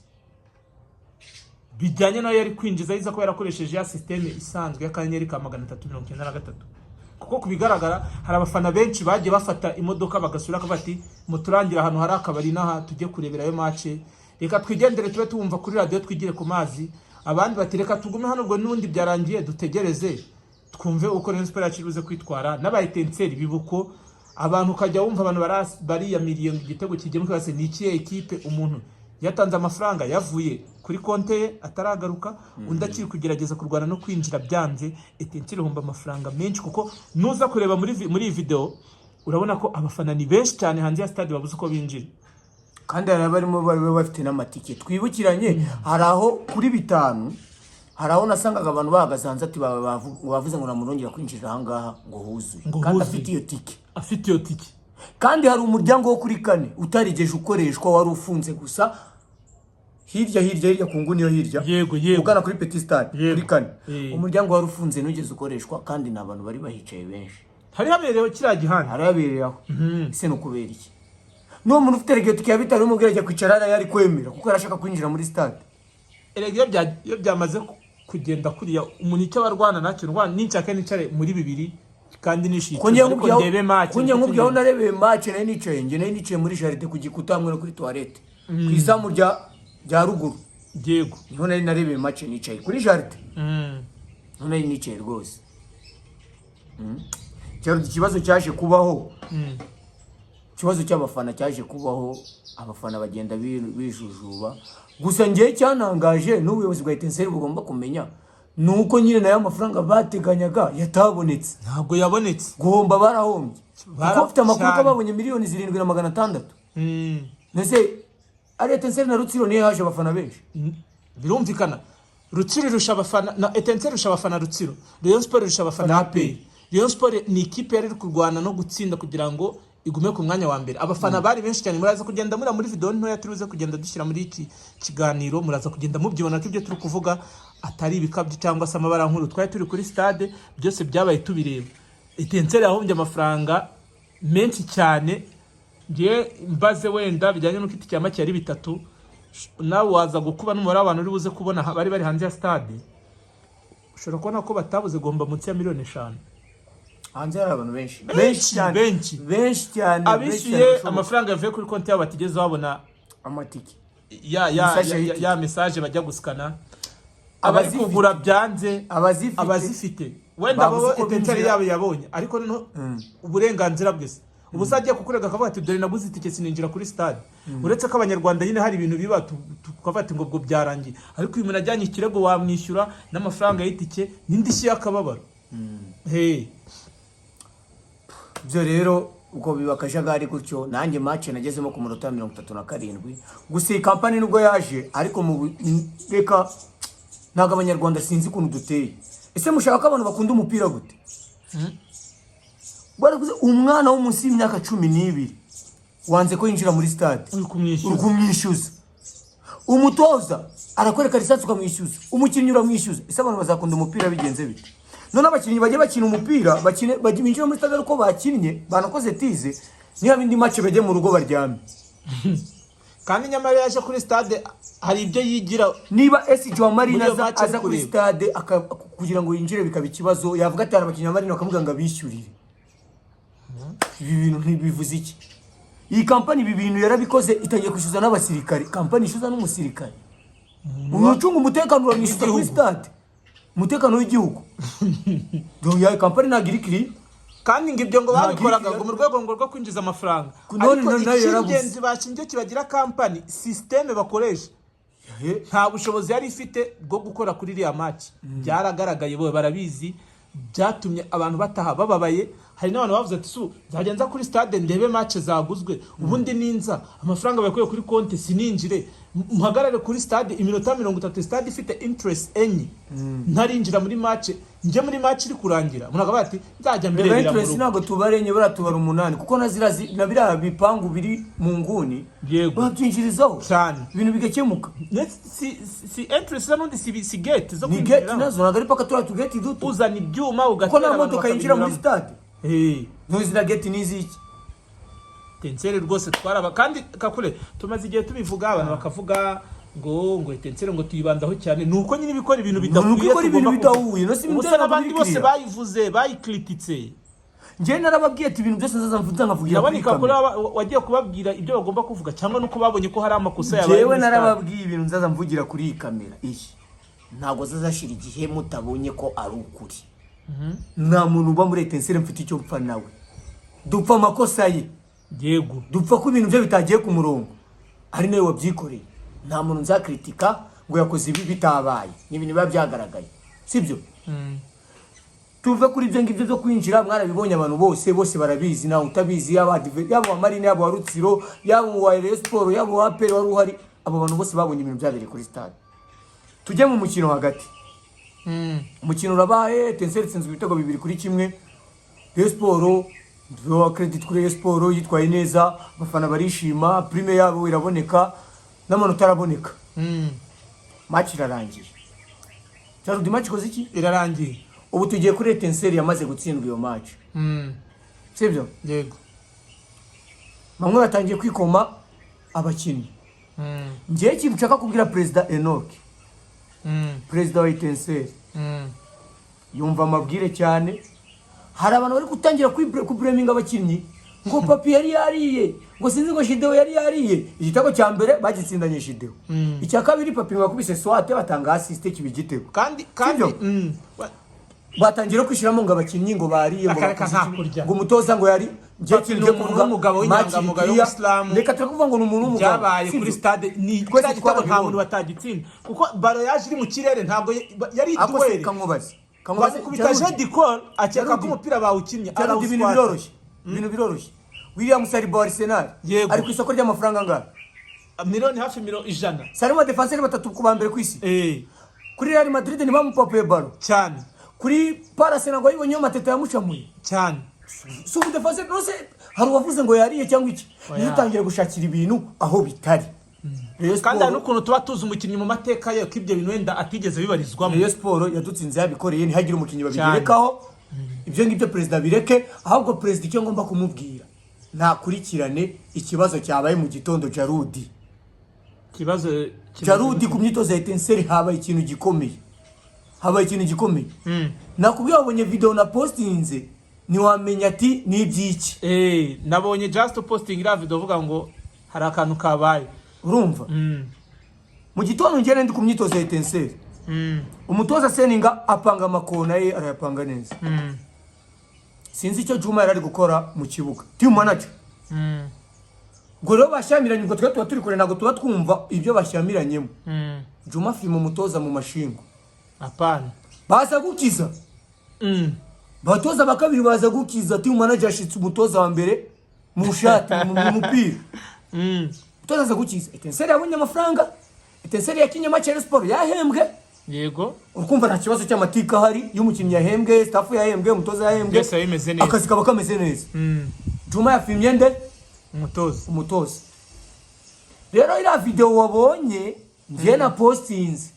bijyanye nayo yari kwinjiza yiza ko yarakoresheje ya système isanzwe y'akanyenyeri ka 393. Kuko ku bigaragara hari abafana benshi bagiye bafata imodoka bagasura, bakavuga ati muturangire ahantu hari akabari n'aha tujye kureberayo match, reka twigendere tube tuwumva kuri radiyo, twigire ku mazi. Abandi bati reka tugume hano, ubwo n'ubundi byarangiye, dutegereze twumve uko Rayon Sports yacu iri buze kwitwara. N'aba Etincelle bibuko abantu ukajya wumva abantu bariyamiriye ngo igitego kigiye muri ni ikihe ekipe, umuntu yatanze amafaranga yavuye kuri konte ye ataragaruka, undi akiri kugerageza kurwana no kwinjira byanze. Etincelle ihomba amafaranga menshi, kuko nuza kureba muri iyi video urabona ko abafana ni benshi cyane hanze ya stade babuze uko binjira. Kandi hari abarimo bari bafite n'amatike. Twibukiranye, hari aho kuri bitanu, hari aho nasangaga abantu bahagaze hanze ati ngo bavuze ngo namurongera kwinjirira ahangaha ngo huzuye, Ngo kandi huzuye. afite iyo tike. Afite iyo tike. Kandi hari umuryango wo kuri kane utarigeze ukoreshwa, wari ufunze gusa, hirya hirya hirya ku nguni yo hirya, Yego, yego. ugana kuri Petit Stade, kuri kane. Umuryango wari ufunze, ntugeze ukoreshwa, kandi ni abantu bari bahicaye benshi. Hari habereyeho kiriya gihanda. Harabereye aho. Ese ni ukubera iki? N'uwo muntu ufite regeti ya bitanu umubwira ajya kwicara hariya, yari kwemera kuko yarashaka kwinjira muri stade. Erega iyo byamaze kugenda kuriya, umuntu icyo aba arwana nacyo, ndwana ninshaka nicare muri bibiri kandi nishyuye Ko njye icumi, ariko ndebe match. Ko njye nkubwiye aho narebeye match, nari nicaye, njye nari nicaye muri jardin ku gikuta hamwe no kuri toilette, ku izamu rya ruguru. Niho nari narebeye match, nicaye kuri jardin. Niho nari nicaye rwose. Cyari ikibazo cyaje kubaho, ikibazo cy'abafana cyaje kubaho, abafana bagenda bijujuba. Gusa ngewe cyantangaje n'ubuyobozi bwa Etincelles bugomba kumenya ni uko nyine nayo amafaranga bateganyaga yatabonetse. Ntabwo yabonetse. Guhomba barahombye, kuko bafite amakuru ko Cyane. babonye 7,600,000. Mbese ari Etincelles na Rutsiro niyo haje abafana benshi? Birumvikana, Rutsiro irusha abafana na Etincelles, irusha abafana Rutsiro, Rayon Sport irusha abafana Na APR. Rayon Sport ni ikipe yari iri kurwana no gutsinda kugira ngo igume ku mwanya wa mbere. Abafana bari benshi cyane. Muraza kugenda muri video ntoya turibuze kugenda dushyira muri iki kiganiro, muraza kugenda mubyibona ko ibyo turi kuvuga atari ibikabyo cyangwa se amabara nkuru. Twari turi kuri stade, byose byabaye tubireba. Etincelles yahombye amafaranga menshi cyane. Ngiye mbaze wenda bijyanye n'uko itike ya make yari bitatu, nawe waza gukuba n'umubare w'abantu uri buze kubona bari bari hanze ya stade, ushobora kubona ko batabuze guhomba munsi ya miliyoni 5. Hanze hari abantu benshi. Benshi, cyane. Benshi. Benshi cyane, benshi cyane Abishyuye bashoboka. amafaranga yavuye kuri konti yabo batigeze babona amatike. Ya Message y'itike. Ya message bajya gusikana abari Abazifite. kugura byanze. Abazifite. Abazifite wenda Babuze bo uko Etincelles binjira. yabo yabonye, ariko noneho uburenganzira bwe se? Ubu se agiye kukurega akavuga ati: "Dore naguze itike sininjira kuri stade." Uretse ko Abanyarwanda nyine hari ibintu biba tukavuga ati ngo ubwo byarangiye, ariko uyu muntu ajyanye ikirego wamwishyura n'amafaranga y'itike n'indishyi y'akababaro. Hey. Ibyo rero ubwo biba akajagari gutyo. Nanjye match nagezemo ku munota wa 37. Gusa iyi kampani nubwo yaje, ariko mu reka, ntabwo Abanyarwanda, sinzi ukuntu duteye. Ese mushaka ko abantu bakunda umupira gute? Baravuze umwana wo munsi y'imyaka 12 wanze ko yinjira muri stade. Uri kumwishyuza. Uri kumwishyuza. Umutoza arakwereka lisansi ukamwishyuza, umukinnyi uramwishyuza. Ese abantu bazakunda umupira bigenze bite? None abakinnyi bajye bakina umupira, bakine, bajye binjira muri stade ariko bakinnye, banakoze tize, niba indi match bajye mu rugo baryame. Kandi nyamara yaje kuri stade hari ibyo yigira. Niba SG wa Marine Muri iyo aza, match aza kuri kureba. stade kugira ngo yinjire bikaba ikibazo, yavuga ati hari abakinnyi ba Marine, bakavuga ngo abishyurire. Ibi bintu ntibivuze iki? Iyi kampani ibi bintu yarabikoze, itangiye kwishyuza n'abasirikare. Kampani ishyuza n'umusirikare, umuntu ucunga umutekano uramwishyuza kuri w'igihugu. stade, umutekano w'igihugu. Ya kampani ntabwo iri kiri. Kandi ngo ibyo ngo Ntabwo babikoraga iri ngo mu rwego ngo rwo kwinjiza amafaranga, None ariko none nayo yarabuze. icy'ingenzi bashingiye kibagira kampani, système bakoresha nta bushobozi yari ifite bwo gukora kuri iriya match. Byaragaragaye, bo barabizi. Byatumye abantu bataha bababaye. Hari n'abantu bavuze ati: "Su nzajya nza kuri stade ndebe match zaguzwe, ubundi ninza amafaranga bakuye kuri konti sininjire, mpagarare kuri stade iminota 30, stade ifite entrance enye, ntarinjira muri match, njye muri match iri kurangira." Umuntu akavuga ati: "Nzajya mbirebera mu Entrance rugo." ntabwo tubara enye, buriya tubara umunani, kuko na ziriya na biriya bipangu biri mu nguni babyinjirizaho Cyane. ibintu bigakemuka. Si entrance n'ubundi si gate zo Ni gate. kwinjiramo. Nazo ntabwo ari paka turiya tugeti duto. Uzana ibyuma Kuko ugatera nta abantu modoka yinjira muri bakabinyuramo. stade. Ziriya gate ni iziki? Etincelles rwose twaraba kandi kakure tumaze igihe tubivuga, abantu bakavuga ngo Etincelles ngo tuyibandaho cyane. Ni uko nyine ibikora ibintu Ni uko bidakwiye. ikora ibintu Tugomba kuvuga. bidahuye, no si Ubu se ibintu n'abandi biri bose clear. bayivuze, bayikrititse. Njyewe narababwiye ati ibintu byose nzaza mvuga nkavugira kuri Ndabona kakure kamera. wagiye kubabwira ibyo bagomba kuvuga, cyangwa nuko babonye ko hari amakosa yabaye Njyewe muri stade. narababwiye ibintu nzaza mvugira kuri iyi kamera iyi, ntabwo zazashira igihe mutabonye ko ari ukuri. Nta muntu uba muri Etincelles mfite icyo mpfa nawe, dupfa amakosa ye. Dupfa ko ibintu bye bitagiye ku murongo, ari nawe wabyikoreye. Nta muntu nzakritika ngo yakoze ibi bitabaye, ni ibintu biba byagaragaye, sibyo? Tuve kuri ibyo ngibyo byo kwinjira, mwarabibonye, abantu bose bose barabizi, ntawe utabizi, yaba yaba uwa Marine, yaba uwa Rutsiro, yaba uwa Rayon Sport, yaba uwa APR wari uhari, abo bantu bose babonye ibintu byabereye kuri stade. Tujye mu mukino hagati. Umukino urabaye, Etincelles itsinzwe ibitego 2-1. Rayon Sport, duha credit kuri Rayon Sport, yitwaye neza, abafana barishima, prime yabo iraboneka n'amanota araboneka. Match irarangiye. Jarudi, match ikoze iki? Irarangiye. Ubu tugiye kuri Etincelles yamaze gutsindwa iyo match, sibyo? Yego. Bamwe batangiye kwikoma abakinnyi. Ngewe ikintu nshaka kubwira Perezida Enoch, perezida wa Etincelles, yumva amabwire cyane. Hari abantu bari gutangira kublaminga abakinnyi ngo Papi yari yariye, ngo sinzi, ngo Shidewo yari yariye. Igitego cya mbere bagitsindanye Shidewo, icya kabiri Papi ngo yakubise swate, batanga assist, kiba igitego. Kandi Sibyo? Batangira kwishyiramo ngo abakinnyi ngo bariye, ngo Akareka bakoze nta iki, kurya. ngo umutoza ngo yari. Njye Papi ikintu ni ngiye umuntu kuvuga, w'umugabo, match w'inyangamugayo, iriya, w'umusilamu. Reka turi kuvuga ngo ni umuntu w'umugabo, Byabaye sibyo? kuri stade ni Twese kiriya gitego nta twarabibonye. muntu batagitsinda, kuko ballon yaje iri mu kirere, ntabwo yari Ako se duel. kankubaze, kankubaze. Bakubita Jarudi. jeu de akeka ko Jarudi. umupira bawukinnye, Jarudi, ibintu arawuswata. biroroshye, ibintu biroroshye. William Saliba wa Arsenal Yego. ari ku isoko ry'amafaranga angahe? Miliyoni hafi 100. Sarimo défenseur batatu ku ba mbere ku isi. Kuri Real Madrid ntibamupapuye ballon? Cyane. Kuri Palace ntabwo yayibonyeho Mateta yamushamuye? Cyane. Si umudéfenseur rwose? Hari uwavuze ngo yariye cyangwa iki? Oya. Niyo utangire gushakira ibintu aho bitari. Rayon Kandi hari Sport n'ukuntu tuba tuzi umukinnyi mu mateka ye, ko ibyo bintu wenda atigeze bibarizwamo. Rayon Sport yadutsinze yabikoreye, ntihagire umukinnyi babigerekaho. Ibyo ngibyo perezida bireke. Ahubwo perezida icyo ngomba kumubwira, ntakurikirane ikibazo cyabaye mu gitondo, Jarudi. Ikibazo? Jarudi, ku myitozo ya Etincelles habaye ikintu gikomeye, habaye ikintu gikomeye. Nakubwiye, wabonye video na postinze, ntiwamenya ati ni iby'iki. Nabonye just posting iriya video uvuga ngo hari akantu kabaye. Urumva, mu gitondo ngende ndi ku myitozo ya Etincelles, umutoza Seninga apanga amakona ye, arayapanga neza. Sinzi icyo Juma yari ari gukora mu kibuga, team manager. Ubwo rero bashyamiranye, ubwo twe tuba turi kure, ntabwo tuba twumva ibyo bashyamiranyemo. Juma afima umutoza mu mashingo. Apana. Baza gukiza. Abatoza ba kabiri baza gukiza. Team manager yashitse umutoza wa mbere mu shati, mu mupira. Umutoza aza gukiza. Etincelles yabonye amafaranga, Etincelles yakinye match ya Rayon Sport, yahembwe. Urukumva nta kibazo cy'amatika ahari. Iyo umukinnyi yahembwe, staff yahembwe, umutoza yahembwe, Byose biba bimeze neza. akazi kaba kameze neza. Juma yafimye nde? Umutoza. Umutoza. Rero iriya video wabonye njye na postinze,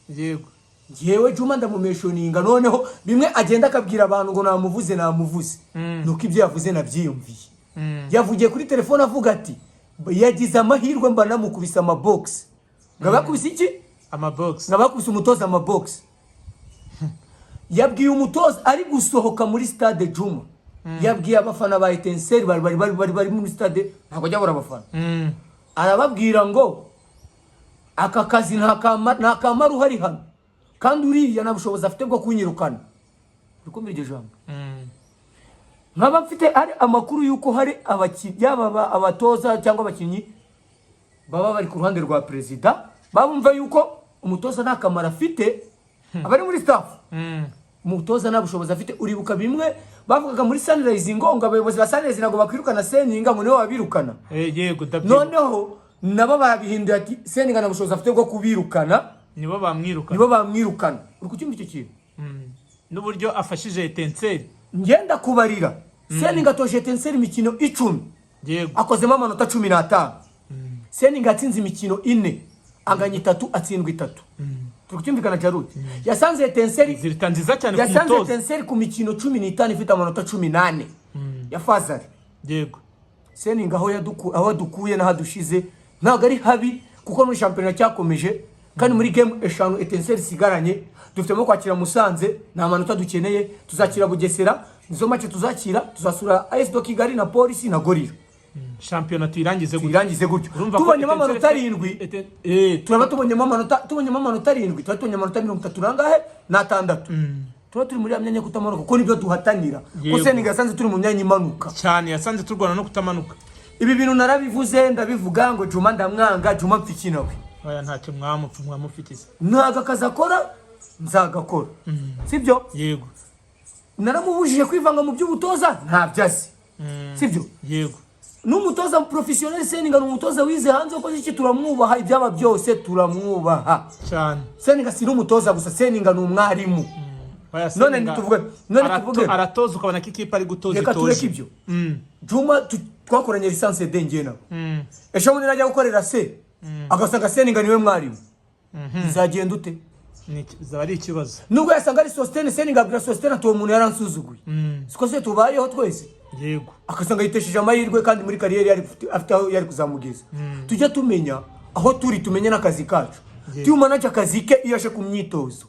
njyewe Juma ndamumentioninga. Noneho bimwe agenda akabwira abantu ngo namuvuze, namuvuze, nuko ibyo yavuze nabyiyumviye. Yavugiye kuri telefone avuga ati yagize amahirwe mba namukubise amabogisi. Ngo abakubise iki? Amabox. Ngo abakubise umutoza amabogisi. Yabwiye umutoza ari gusohoka muri stade. Juma yabwiye abafana ba Etincelles bari muri stade, ntabwo ajya abura abafana, arababwira ngo aka kazi nta kamara uhari hano, kandi uriya nta bushobozi afite bwo kunyirukana. Uri kumva iryo jambo? Nkaba mfite hari amakuru y'uko hari abakinnyi, yaba abatoza cyangwa abakinnyi, baba bari ku ruhande rwa perezida, bumva yuko umutoza nta kamaro afite, abari muri staff, umutoza nta bushobozi afite. Uribuka bimwe bavugaga muri Sunrise ngo abayobozi ba Sunrise ntabwo bakwirukana Seninga, ngo niwe wabirukana? Yego, ndabyibuka. Noneho nabo barabihinduye ati Seninga nta bushobozi afite bwo kubirukana. Nibo bamwirukana. Nibo bamwirukana. Uri kucyumva icyo kintu? N'uburyo afashije Etincelles. Ngenda kubarira, Seninga atoje Etincelles imikino 10, akozemo amanota 15. Seninga yatsinze imikino ine, anganya itatu, atsindwa itatu. Turi kucyumvikana, Jarudi? Yasanze Etincelles Zirita nziza cyane ku yasanze mutoza. Etincelles ku mikino 15 ifite amanota 14 ya fazari. Seninga aho yadukuye n'aho adushize ntabwo ari habi, kuko muri shampiyona cyakomeje, kandi muri game eshanu Etincelles isigaranye, dufitemo kwakira Musanze, nta manota dukeneye. Tuzakira Bugesera, nizo match tuzakira. Tuzasura AS de Kigali na Polisi na Gorilla. Shampiyona tuyirangize gutyo. Tuyirangize gutyo. Urumva ko Tubonyemo amanota 7, turaba tubonyemo amanota 7, tuba tubonye amanota mirongo itatu nangahe n'atandatu, tuba turi muri ya myanya yo kutamanuka, kuko nibyo duhatanira, kuko Seninga yasanze turi mu myanya imanuka. Cyane, yasanze turwana no kutamanuka. Ibi bintu narabivuze, ndabivuga ngo Juma ndamwanga. Juma mpfiki nawe? Oya, ntacyo mwamufitiza. Ntago akazi akora nzagakora, sibyo? Yego. Naramubujije kwivanga mu by'ubutoza, ntabyo azi, sibyo? Yego. N'umutoza professionnel Seninga ni umutoza wize hanze, wakoze iki, turamwubaha, ibyaba byose turamwubaha. Cyane. Seninga si n'umutoza gusa, Seninga ni umwarimu. Oya, None Seninga none tuvuge aratoza ukabona ko ikipe ari gutoza Reka itoje. tureke ibyo. Juma twakoranye licence D njye nawe. Ejo bundi najya gukorera C, agasanga Seninga niwe mwarimu, bizagenda ute? Bizaba ari ikibazo. Nubwo yasanga ari Sositene, Seninga abwira Sositene ati: "Uwo muntu yaransuzuguye." Siko se tubayeho twese? Yego. Agasanga yitesheje amahirwe kandi muri carrière yari afite aho yari kuzamugeza. Tujye tumenya aho turi, tumenye n'akazi kacu. Team manager akazi ke iyo aje ku myitozo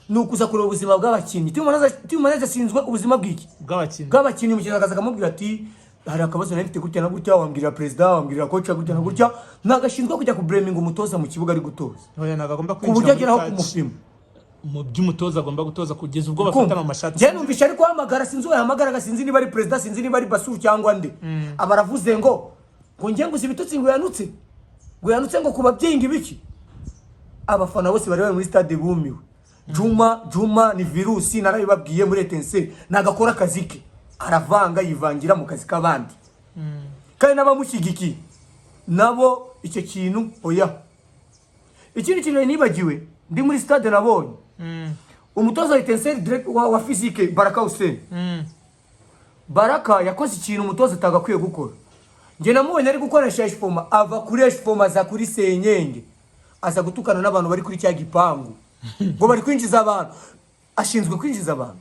ni ukuza kureba ubuzima bw'abakinnyi. Team manager ashinzwe ubuzima bw'iki? Bw'abakinnyi. Bw'abakinnyi. Umukinnyi akaza akamubwira ati: "Hari akabazo nari mfite gutya na gutya, wambwirira perezida, wambwirira coach gutya na gutya." Ntabwo ashinzwe kujya kublaminga umutoza mu kibuga ari gutoza, Oya, ntabwo agomba ku buryo kwinjira ageraho muri touch kumupima. Mu by'umutoza agomba gutoza kugeza ubwo bafatana mu mashati. Njye numvishe ari guhamagara, sinzi uwo yahamagaraga, sinzi niba ari perezida, sinzi niba ari Basuru cyangwa nde. Aba aravuze ngo njye nguze ibitutsi, ngo yanutse, ngo yanutse, ngo ku babyeyi, ngo ibiki. Abafana bose bari bari muri stade bumiwe. Juma, Juma ni virusi, narabibabwiye muri Etincelles. Ntabwo akora akazi ke, aravanga, yivangira mu kazi k'abandi, kandi n'abamushyigikiye nabo icyo kintu oya. Ikindi kintu nari nibagiwe, ndi muri stade nabonye umutoza wa Etincelles wa physique, Baraka Hussein. Baraka yakoze ikintu umutoza atagakwiye gukora. Njye namubonye ari gukoresha échauffement, ava kuri échauffement aza kuri senyenge, aza gutukana n'abantu bari kuri cya gipangu ngo bari kwinjiza abantu. Ashinzwe kwinjiza abantu?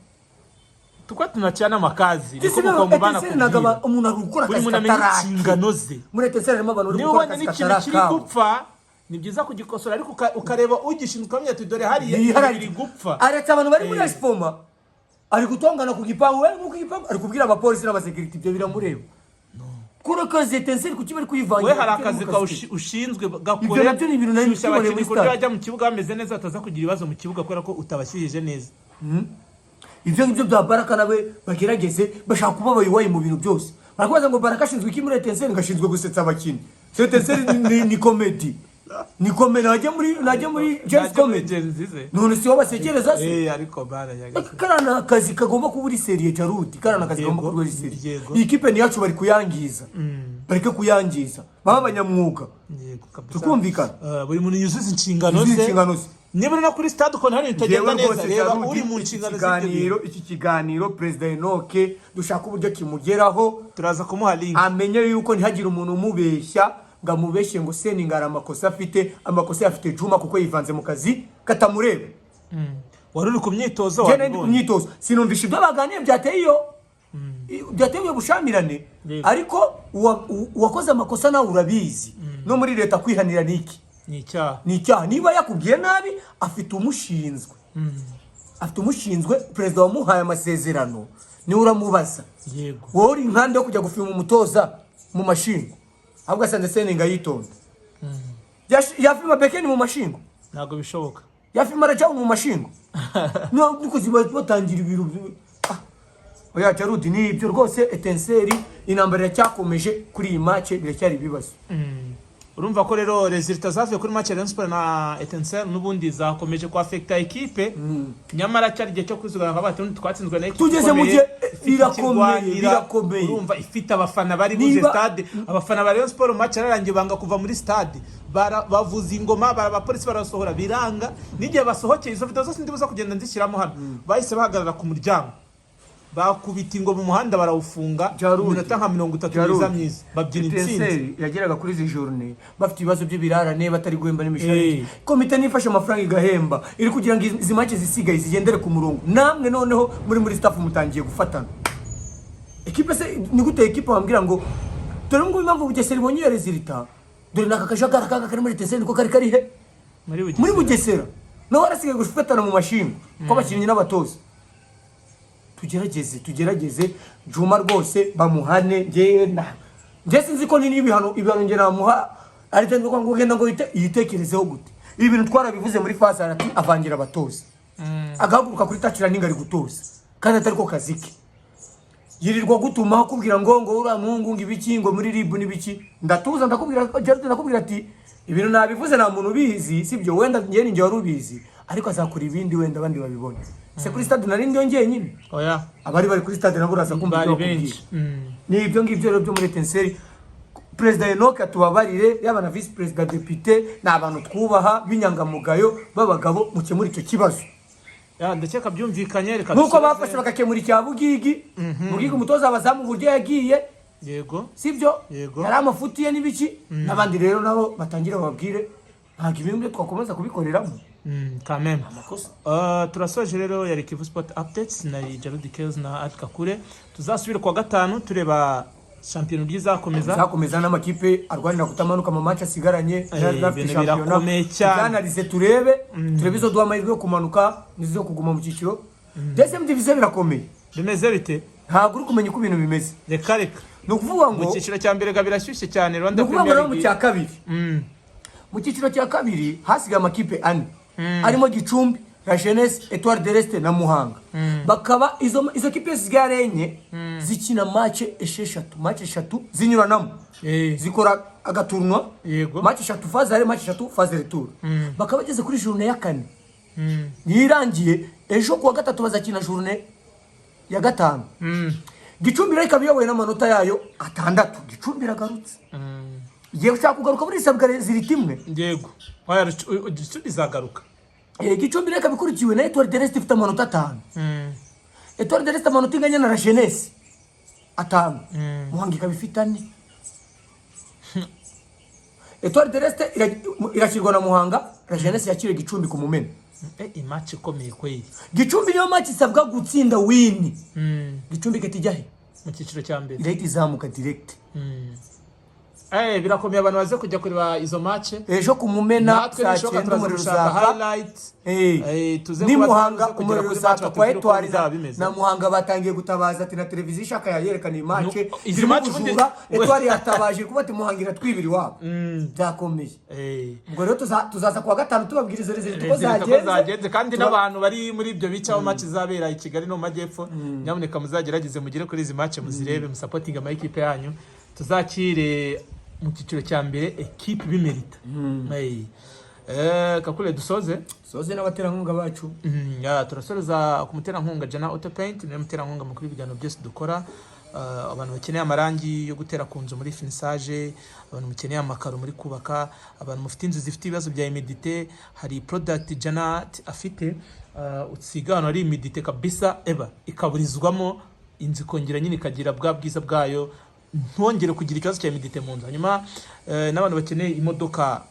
Tukwa tunacana amakazi. Ese niko mukongomani Etincelles ntabwo akubwira. Umuntu ari gukora Buri akazi muntu amenya katarake. inshingano ze. Muri Etincelles harimo abantu bari Niba gukora ubonye akazi n'ikintu katari kiri akabo. gupfa, ni byiza kugikosora, ariko ukareba ugishinzwe, ukamenya ati: "Dore hariya ibintu Yiharariye. biri gupfa." Aretse abantu bari muri Eh. échauffement, ari gutongana ku gipangu, we ku gipangu ari kubwira abapolisi n'abasécurité. Ibyo biramureba? Kora akazi. Etincelles kuki bari kuyivangira? We hari Kuki akazi mu kawe kazi ke? ushinzwe, gakore. Ibyo nabyo ni ibintu nari Shyushya twiboneye abakinnyi muri ku buryo stade. bajya mu kibuga bameze neza, bataza kugira ibibazo mu kibuga kubera ko utabashyuhije neza. Ibyo ngibyo bya Baraka nawe bagerageze, bashaka kuba abayoboye mu bintu byose. Barakubaza ngo Baraka ashinzwe iki muri Etincelles? Ngo ashinzwe gusetsa abakinnyi. So Etincelles ni comedy, ni comedy. Najya muri Gen-Z Najya muri Comedy. Gen-Z ze. None si wowe basekereza se? Eh, ariko bara nyagasani. Kariya ni akazi kagomba kuba uri sérieux, Jarudi. Kariya ni akazi kagomba kuba uri sérieux. Iyi kipe ni iyacu, bari kuyangiza, bareke kuyangiza, babe abanyamwuga. Yego kabisa. Tukumvikana. Buri muntu yuzuza inshingano Yuzuza ze. inshingano ze. Niba uri no kuri stade ukabona hari ibintu bitagenda Njyewe neza, rwose, reba Jarudi, uri mu iki nshingano z'ibyo kiganiro bintu. Iki kiganiro perezida Enoke dushaka uburyo kimugeraho. Turaza kumuha link. Amenye yuko ntihagire umuntu umubeshya ngo amubeshye ngo Seninga hari amakosa afite. Amakosa afite Juma, kuko yivanze mu kazi katamureba. Wari uri ku myitozo, Njye nari ndi ku wabibonye. myitozo, sinumvisha ibyo baganiye byateye iyo bushamirane. Ariko uwakoze amakosa nawe urabizi, no muri leta kwihanira ni iki? Ni icyaha. Ni icyaha. Niba yakubwiye nabi, afite umushinzwe, afite umushinzwe. Perezida wamuhaye amasezerano niwe uramubaza. Wowe uri inkande yo kujya gufima umutoza mu mashingo, ahubwo asanze Seninga yitonda. Yafima Bekeni mu mashingo? Ntabwo bishoboka. Yafima Rajabu mu mashingo? Niko ziba batangira ibiro oya Jarudi, ni ibyo rwose. Etincelles intambara iracyakomeje kuri iyi match, biracyari ibibazo. Urumva ko rero résultats zavuye kuri match ya Rayon Sports na Etincelles n'ubundi zakomeje kwafekita ekipe, nyamara cyari igihe cyo kwizigama, nka bati twatsinzwe na ekipe Tugeze mu ikomeye, gihe ifite birakomeye, ikirwanira, birakomeye. Urumva ifite abafana bari buze stade. Abafana ba Rayon Sports match yararangiye banga kuva muri stade. Bavuza ingoma, abapolisi barasohora biranga. N'igihe basohokeye, izo video zose ndibuza kugenda nzishyiramo hano, bahise bahagarara ku muryango, bakubita ingoma, umuhanda barawufunga Jarudi. iminota nka 30 Jarudi. myiza myiza, babyina intsinzi. Etincelles yageraga kuri izi journée bafite ibibazo by'ibirarane, batari guhemba n'imishahara. Komite nifashe amafaranga igahemba, iri kugira ngo izi match zisigaye zigendere ku murongo. Namwe noneho muri staff mutangiye gufatana ekipe. Se ni gute ekipe wambwira ngo dore ngubu impamvu Bugesera ibonye iyo résultat, dore n'aka kajagari kaga kari muri Etincelles niko kari kari he? Muri Muri Bugesera naho harasigaye gufatana mu mashinga kw'abakinnyi n'abatoza. Tugerageze, tugerageze. Juma rwose bamuhane. Njyewe na njye sinzi ko ni n'ibihano, ibihano njye namuha ariko ngo ugenda ngo yitekerezeho gute. Ibi bintu twarabivuze muri phase ati avangira abatoza, agahaguruka kuri tacira ninga ari gutoza kandi atari ko kazi ke. Yirirwa gutuma akubwira ngo uriya muhungu ngo ibiki, ngo muri RIB n'ibiki. Ndatuza, ndakubwira Gerard, ndakubwira ati ibintu nabivuze, nta muntu ubizi, sibyo? Wenda njye ni njye wari ubizi. Ariko azakora ibindi, wenda abandi babibona. Se kuri stade nari ndiyo njyenyine? Oya. Abari bari kuri stade nabo uraza kumva Bari ibyo bakubwira. benshi. Ni ibyo ngibyo rero byo muri Etincelles. Perezida Enoch atubabarire, yaba na visi perezida depite, ni abantu twubaha b'inyangamugayo b'abagabo. Mukemura icyo kibazo. Ya, ndakeka byumvikanye, reka Nk'uko dusoze. bafashe bagakemura icya Bugigi. Bugigi umutoza abazamu uburyo yagiye, sibyo? Yego. Yari amafuti ye n'ibiki n'abandi. Rero nabo batangire bababwire, ntabwo ibintu byo twakomeza kubikoreramo Quand même. amakosa. Turasoje rero, yari Kivu Sport Updates na Jarudi Kez na Art Kakure. Tuzasubira kuwa gatanu tureba shampiyona uburyo izakomeza. Zakomeza n'amakipe arwanira kutamanuka mu match asigaranye. Ibintu birakomeye cyane. Tuganarize, turebe izo duha amahirwe yo kumanuka n'izo kuguma mu cyiciro. Deuxième division birakomeye. Bimeze bite? Ntabwo uri kumenya uko ibintu bimeze. Reka reka. Ni ukuvuga Mu ngo cyiciro cya mbere ga birashyushye cyane. Ni Rwanda ukuvuga ngo Premier rero mu League. cya kabiri, mu cyiciro cya kabiri hasigaye amakipe ane arimo Gicumbi, La Jeunesse, Etoile de l'Est na Muhanga. Bakaba izo kipe zisigaye ari enye, zikina match esheshatu, match eshatu zinyuranamo, zikora agatournoi. Match eshatu phase aller, match eshatu phase retour. Bakaba bageze kuri journée ya kane, niyo irangiye ejo kuwa gatatu bazakina journée ya gatanu. Gicumbi rero ikaba iyobowe n'amanota yayo atandatu. Gicumbi iragarutse, igiye gushaka kugaruka muri isabwa zirita imwe. Yego, oya, Gicumbi izagaruka. Gicumbi rero ikaba ikurikiwe na Etoile de l'Est ifite amanota 5. Etoile de l'Est amanota inganya na La Jeunesse 5. Muhanga ikaba ifite 4. Etoile de l'Est irakirwa na Muhanga, La Jeunesse yakiriye Gicumbi ku Mumena. Imatch ikomeye kweli. Gicumbi niyo match isabwa gutsinda, win. Gicumbi ikahita ijya he? Mu cyiciro cya mbere. Irahita izamuka direct. Birakomeye, abantu baze kujya kureba izo match. Ejo ku Mumena Natwe saa nishoboka 9 turaza umuriro gushaka uzaka. highlight. Tuze Ni kuba Muhanga tuze kugera umuriro kuri match, uzaka kwa batubwire uko Etoile bizaba bimeze. na Muhanga batangiye gutabaza ati na televiziyo ishaka yayerekana iyi match. No, izi Zirimo match ubundi- ubujura. Etoile yatabaje kuba ati Muhanga iratwibira iwabo, byakomeye. Ubwo rero tuzaza kuwa gatanu tubabwira izo résultats uko Résultats uko zagenze. zagenze, kandi n'abantu bari muri ibyo bice aho match izabera i Kigali no mu majyepfo, nyamuneka muzagerageze mugere kuri izi match muzirebe, musapotinge ama ekipe yanyu, tuzakire mu cyiciro cya mbere ekipe bimerita. Kakule, dusoze. Soze n'abaterankunga bacu. Ya, turasoreza ku muterankunga Jana Auto Paint, niwe muterankunga mukuru w'ibiganiro byose dukora. Abantu bakeneye amarangi yo gutera ku nzu muri finissage, abantu mukeneye amakaro muri kubaka, abantu mufite inzu zifite ibibazo bya humidité, hari product Jana afite, usiga ahantu hari humidité kabisa, eba ikaburizwamo, inzu ikongera nyine ikagira bwa bwiza bwayo, ntwongere kugira ikibazo cya humidité mu nzu. Hanyuma n'abantu bakeneye imodoka,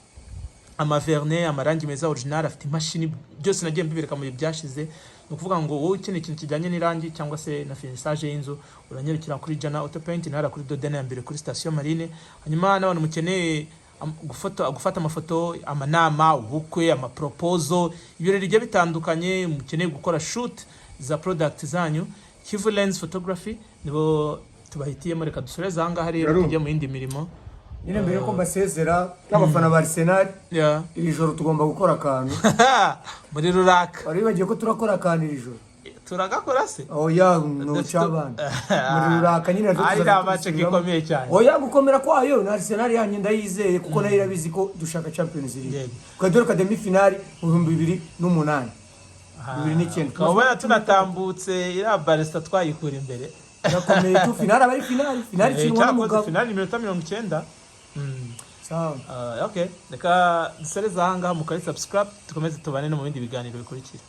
amavernis, amarangi meza original, afite imashini, byose nagiye mbibereka mu bihe byashize. Ni ukuvuga ngo wowe ukeneye ikintu kijyanye n'irangi cyangwa se na finissage y'inzu, uranyarukira kuri Jana Auto Paint, ntara kuri Dodene ya mbere kuri station Marine. Hanyuma n'abantu mukeneye gufata amafoto, amanama, ubukwe, amaproposal, ibirori bigiye bitandukanye, mukeneye gukora shoot za product zanyu, Kivu Lens Photography nibo tubahitiyemo. Reka dusoreze aha ngaha rero, Garu. tujye mu yindi mirimo. Nyine mbere yuko mbasezera nk'abafana ba Arsenal, iri joro tugomba gukora akantu. Muri ruraka. Wari wibagiwe ko turakora akantu iri joro? Turagakora se? Oya, nuca abana muri ruraka nyine natwe Ari tuzaza nta match tubisubiramo. ikomeye cyane. Oya, gukomera kwayo na Arsenal yanjye ndayizeye, kuko nayo irabizi ko dushaka Champions League. Tukaba duheruka demi finale mu 2008, 2009. Ukaba ubona tunatambutse iriya Barca twayikura imbere. Irakomeye tu, finale aba ari finale, finale ikinwa Cyakoze n'umugabo. Finale iminota 90. Sawa. Okay, reka dusoreze aha ngaha, mukore subscribe, dukomeze tubane no mu bindi biganiro bikurikira.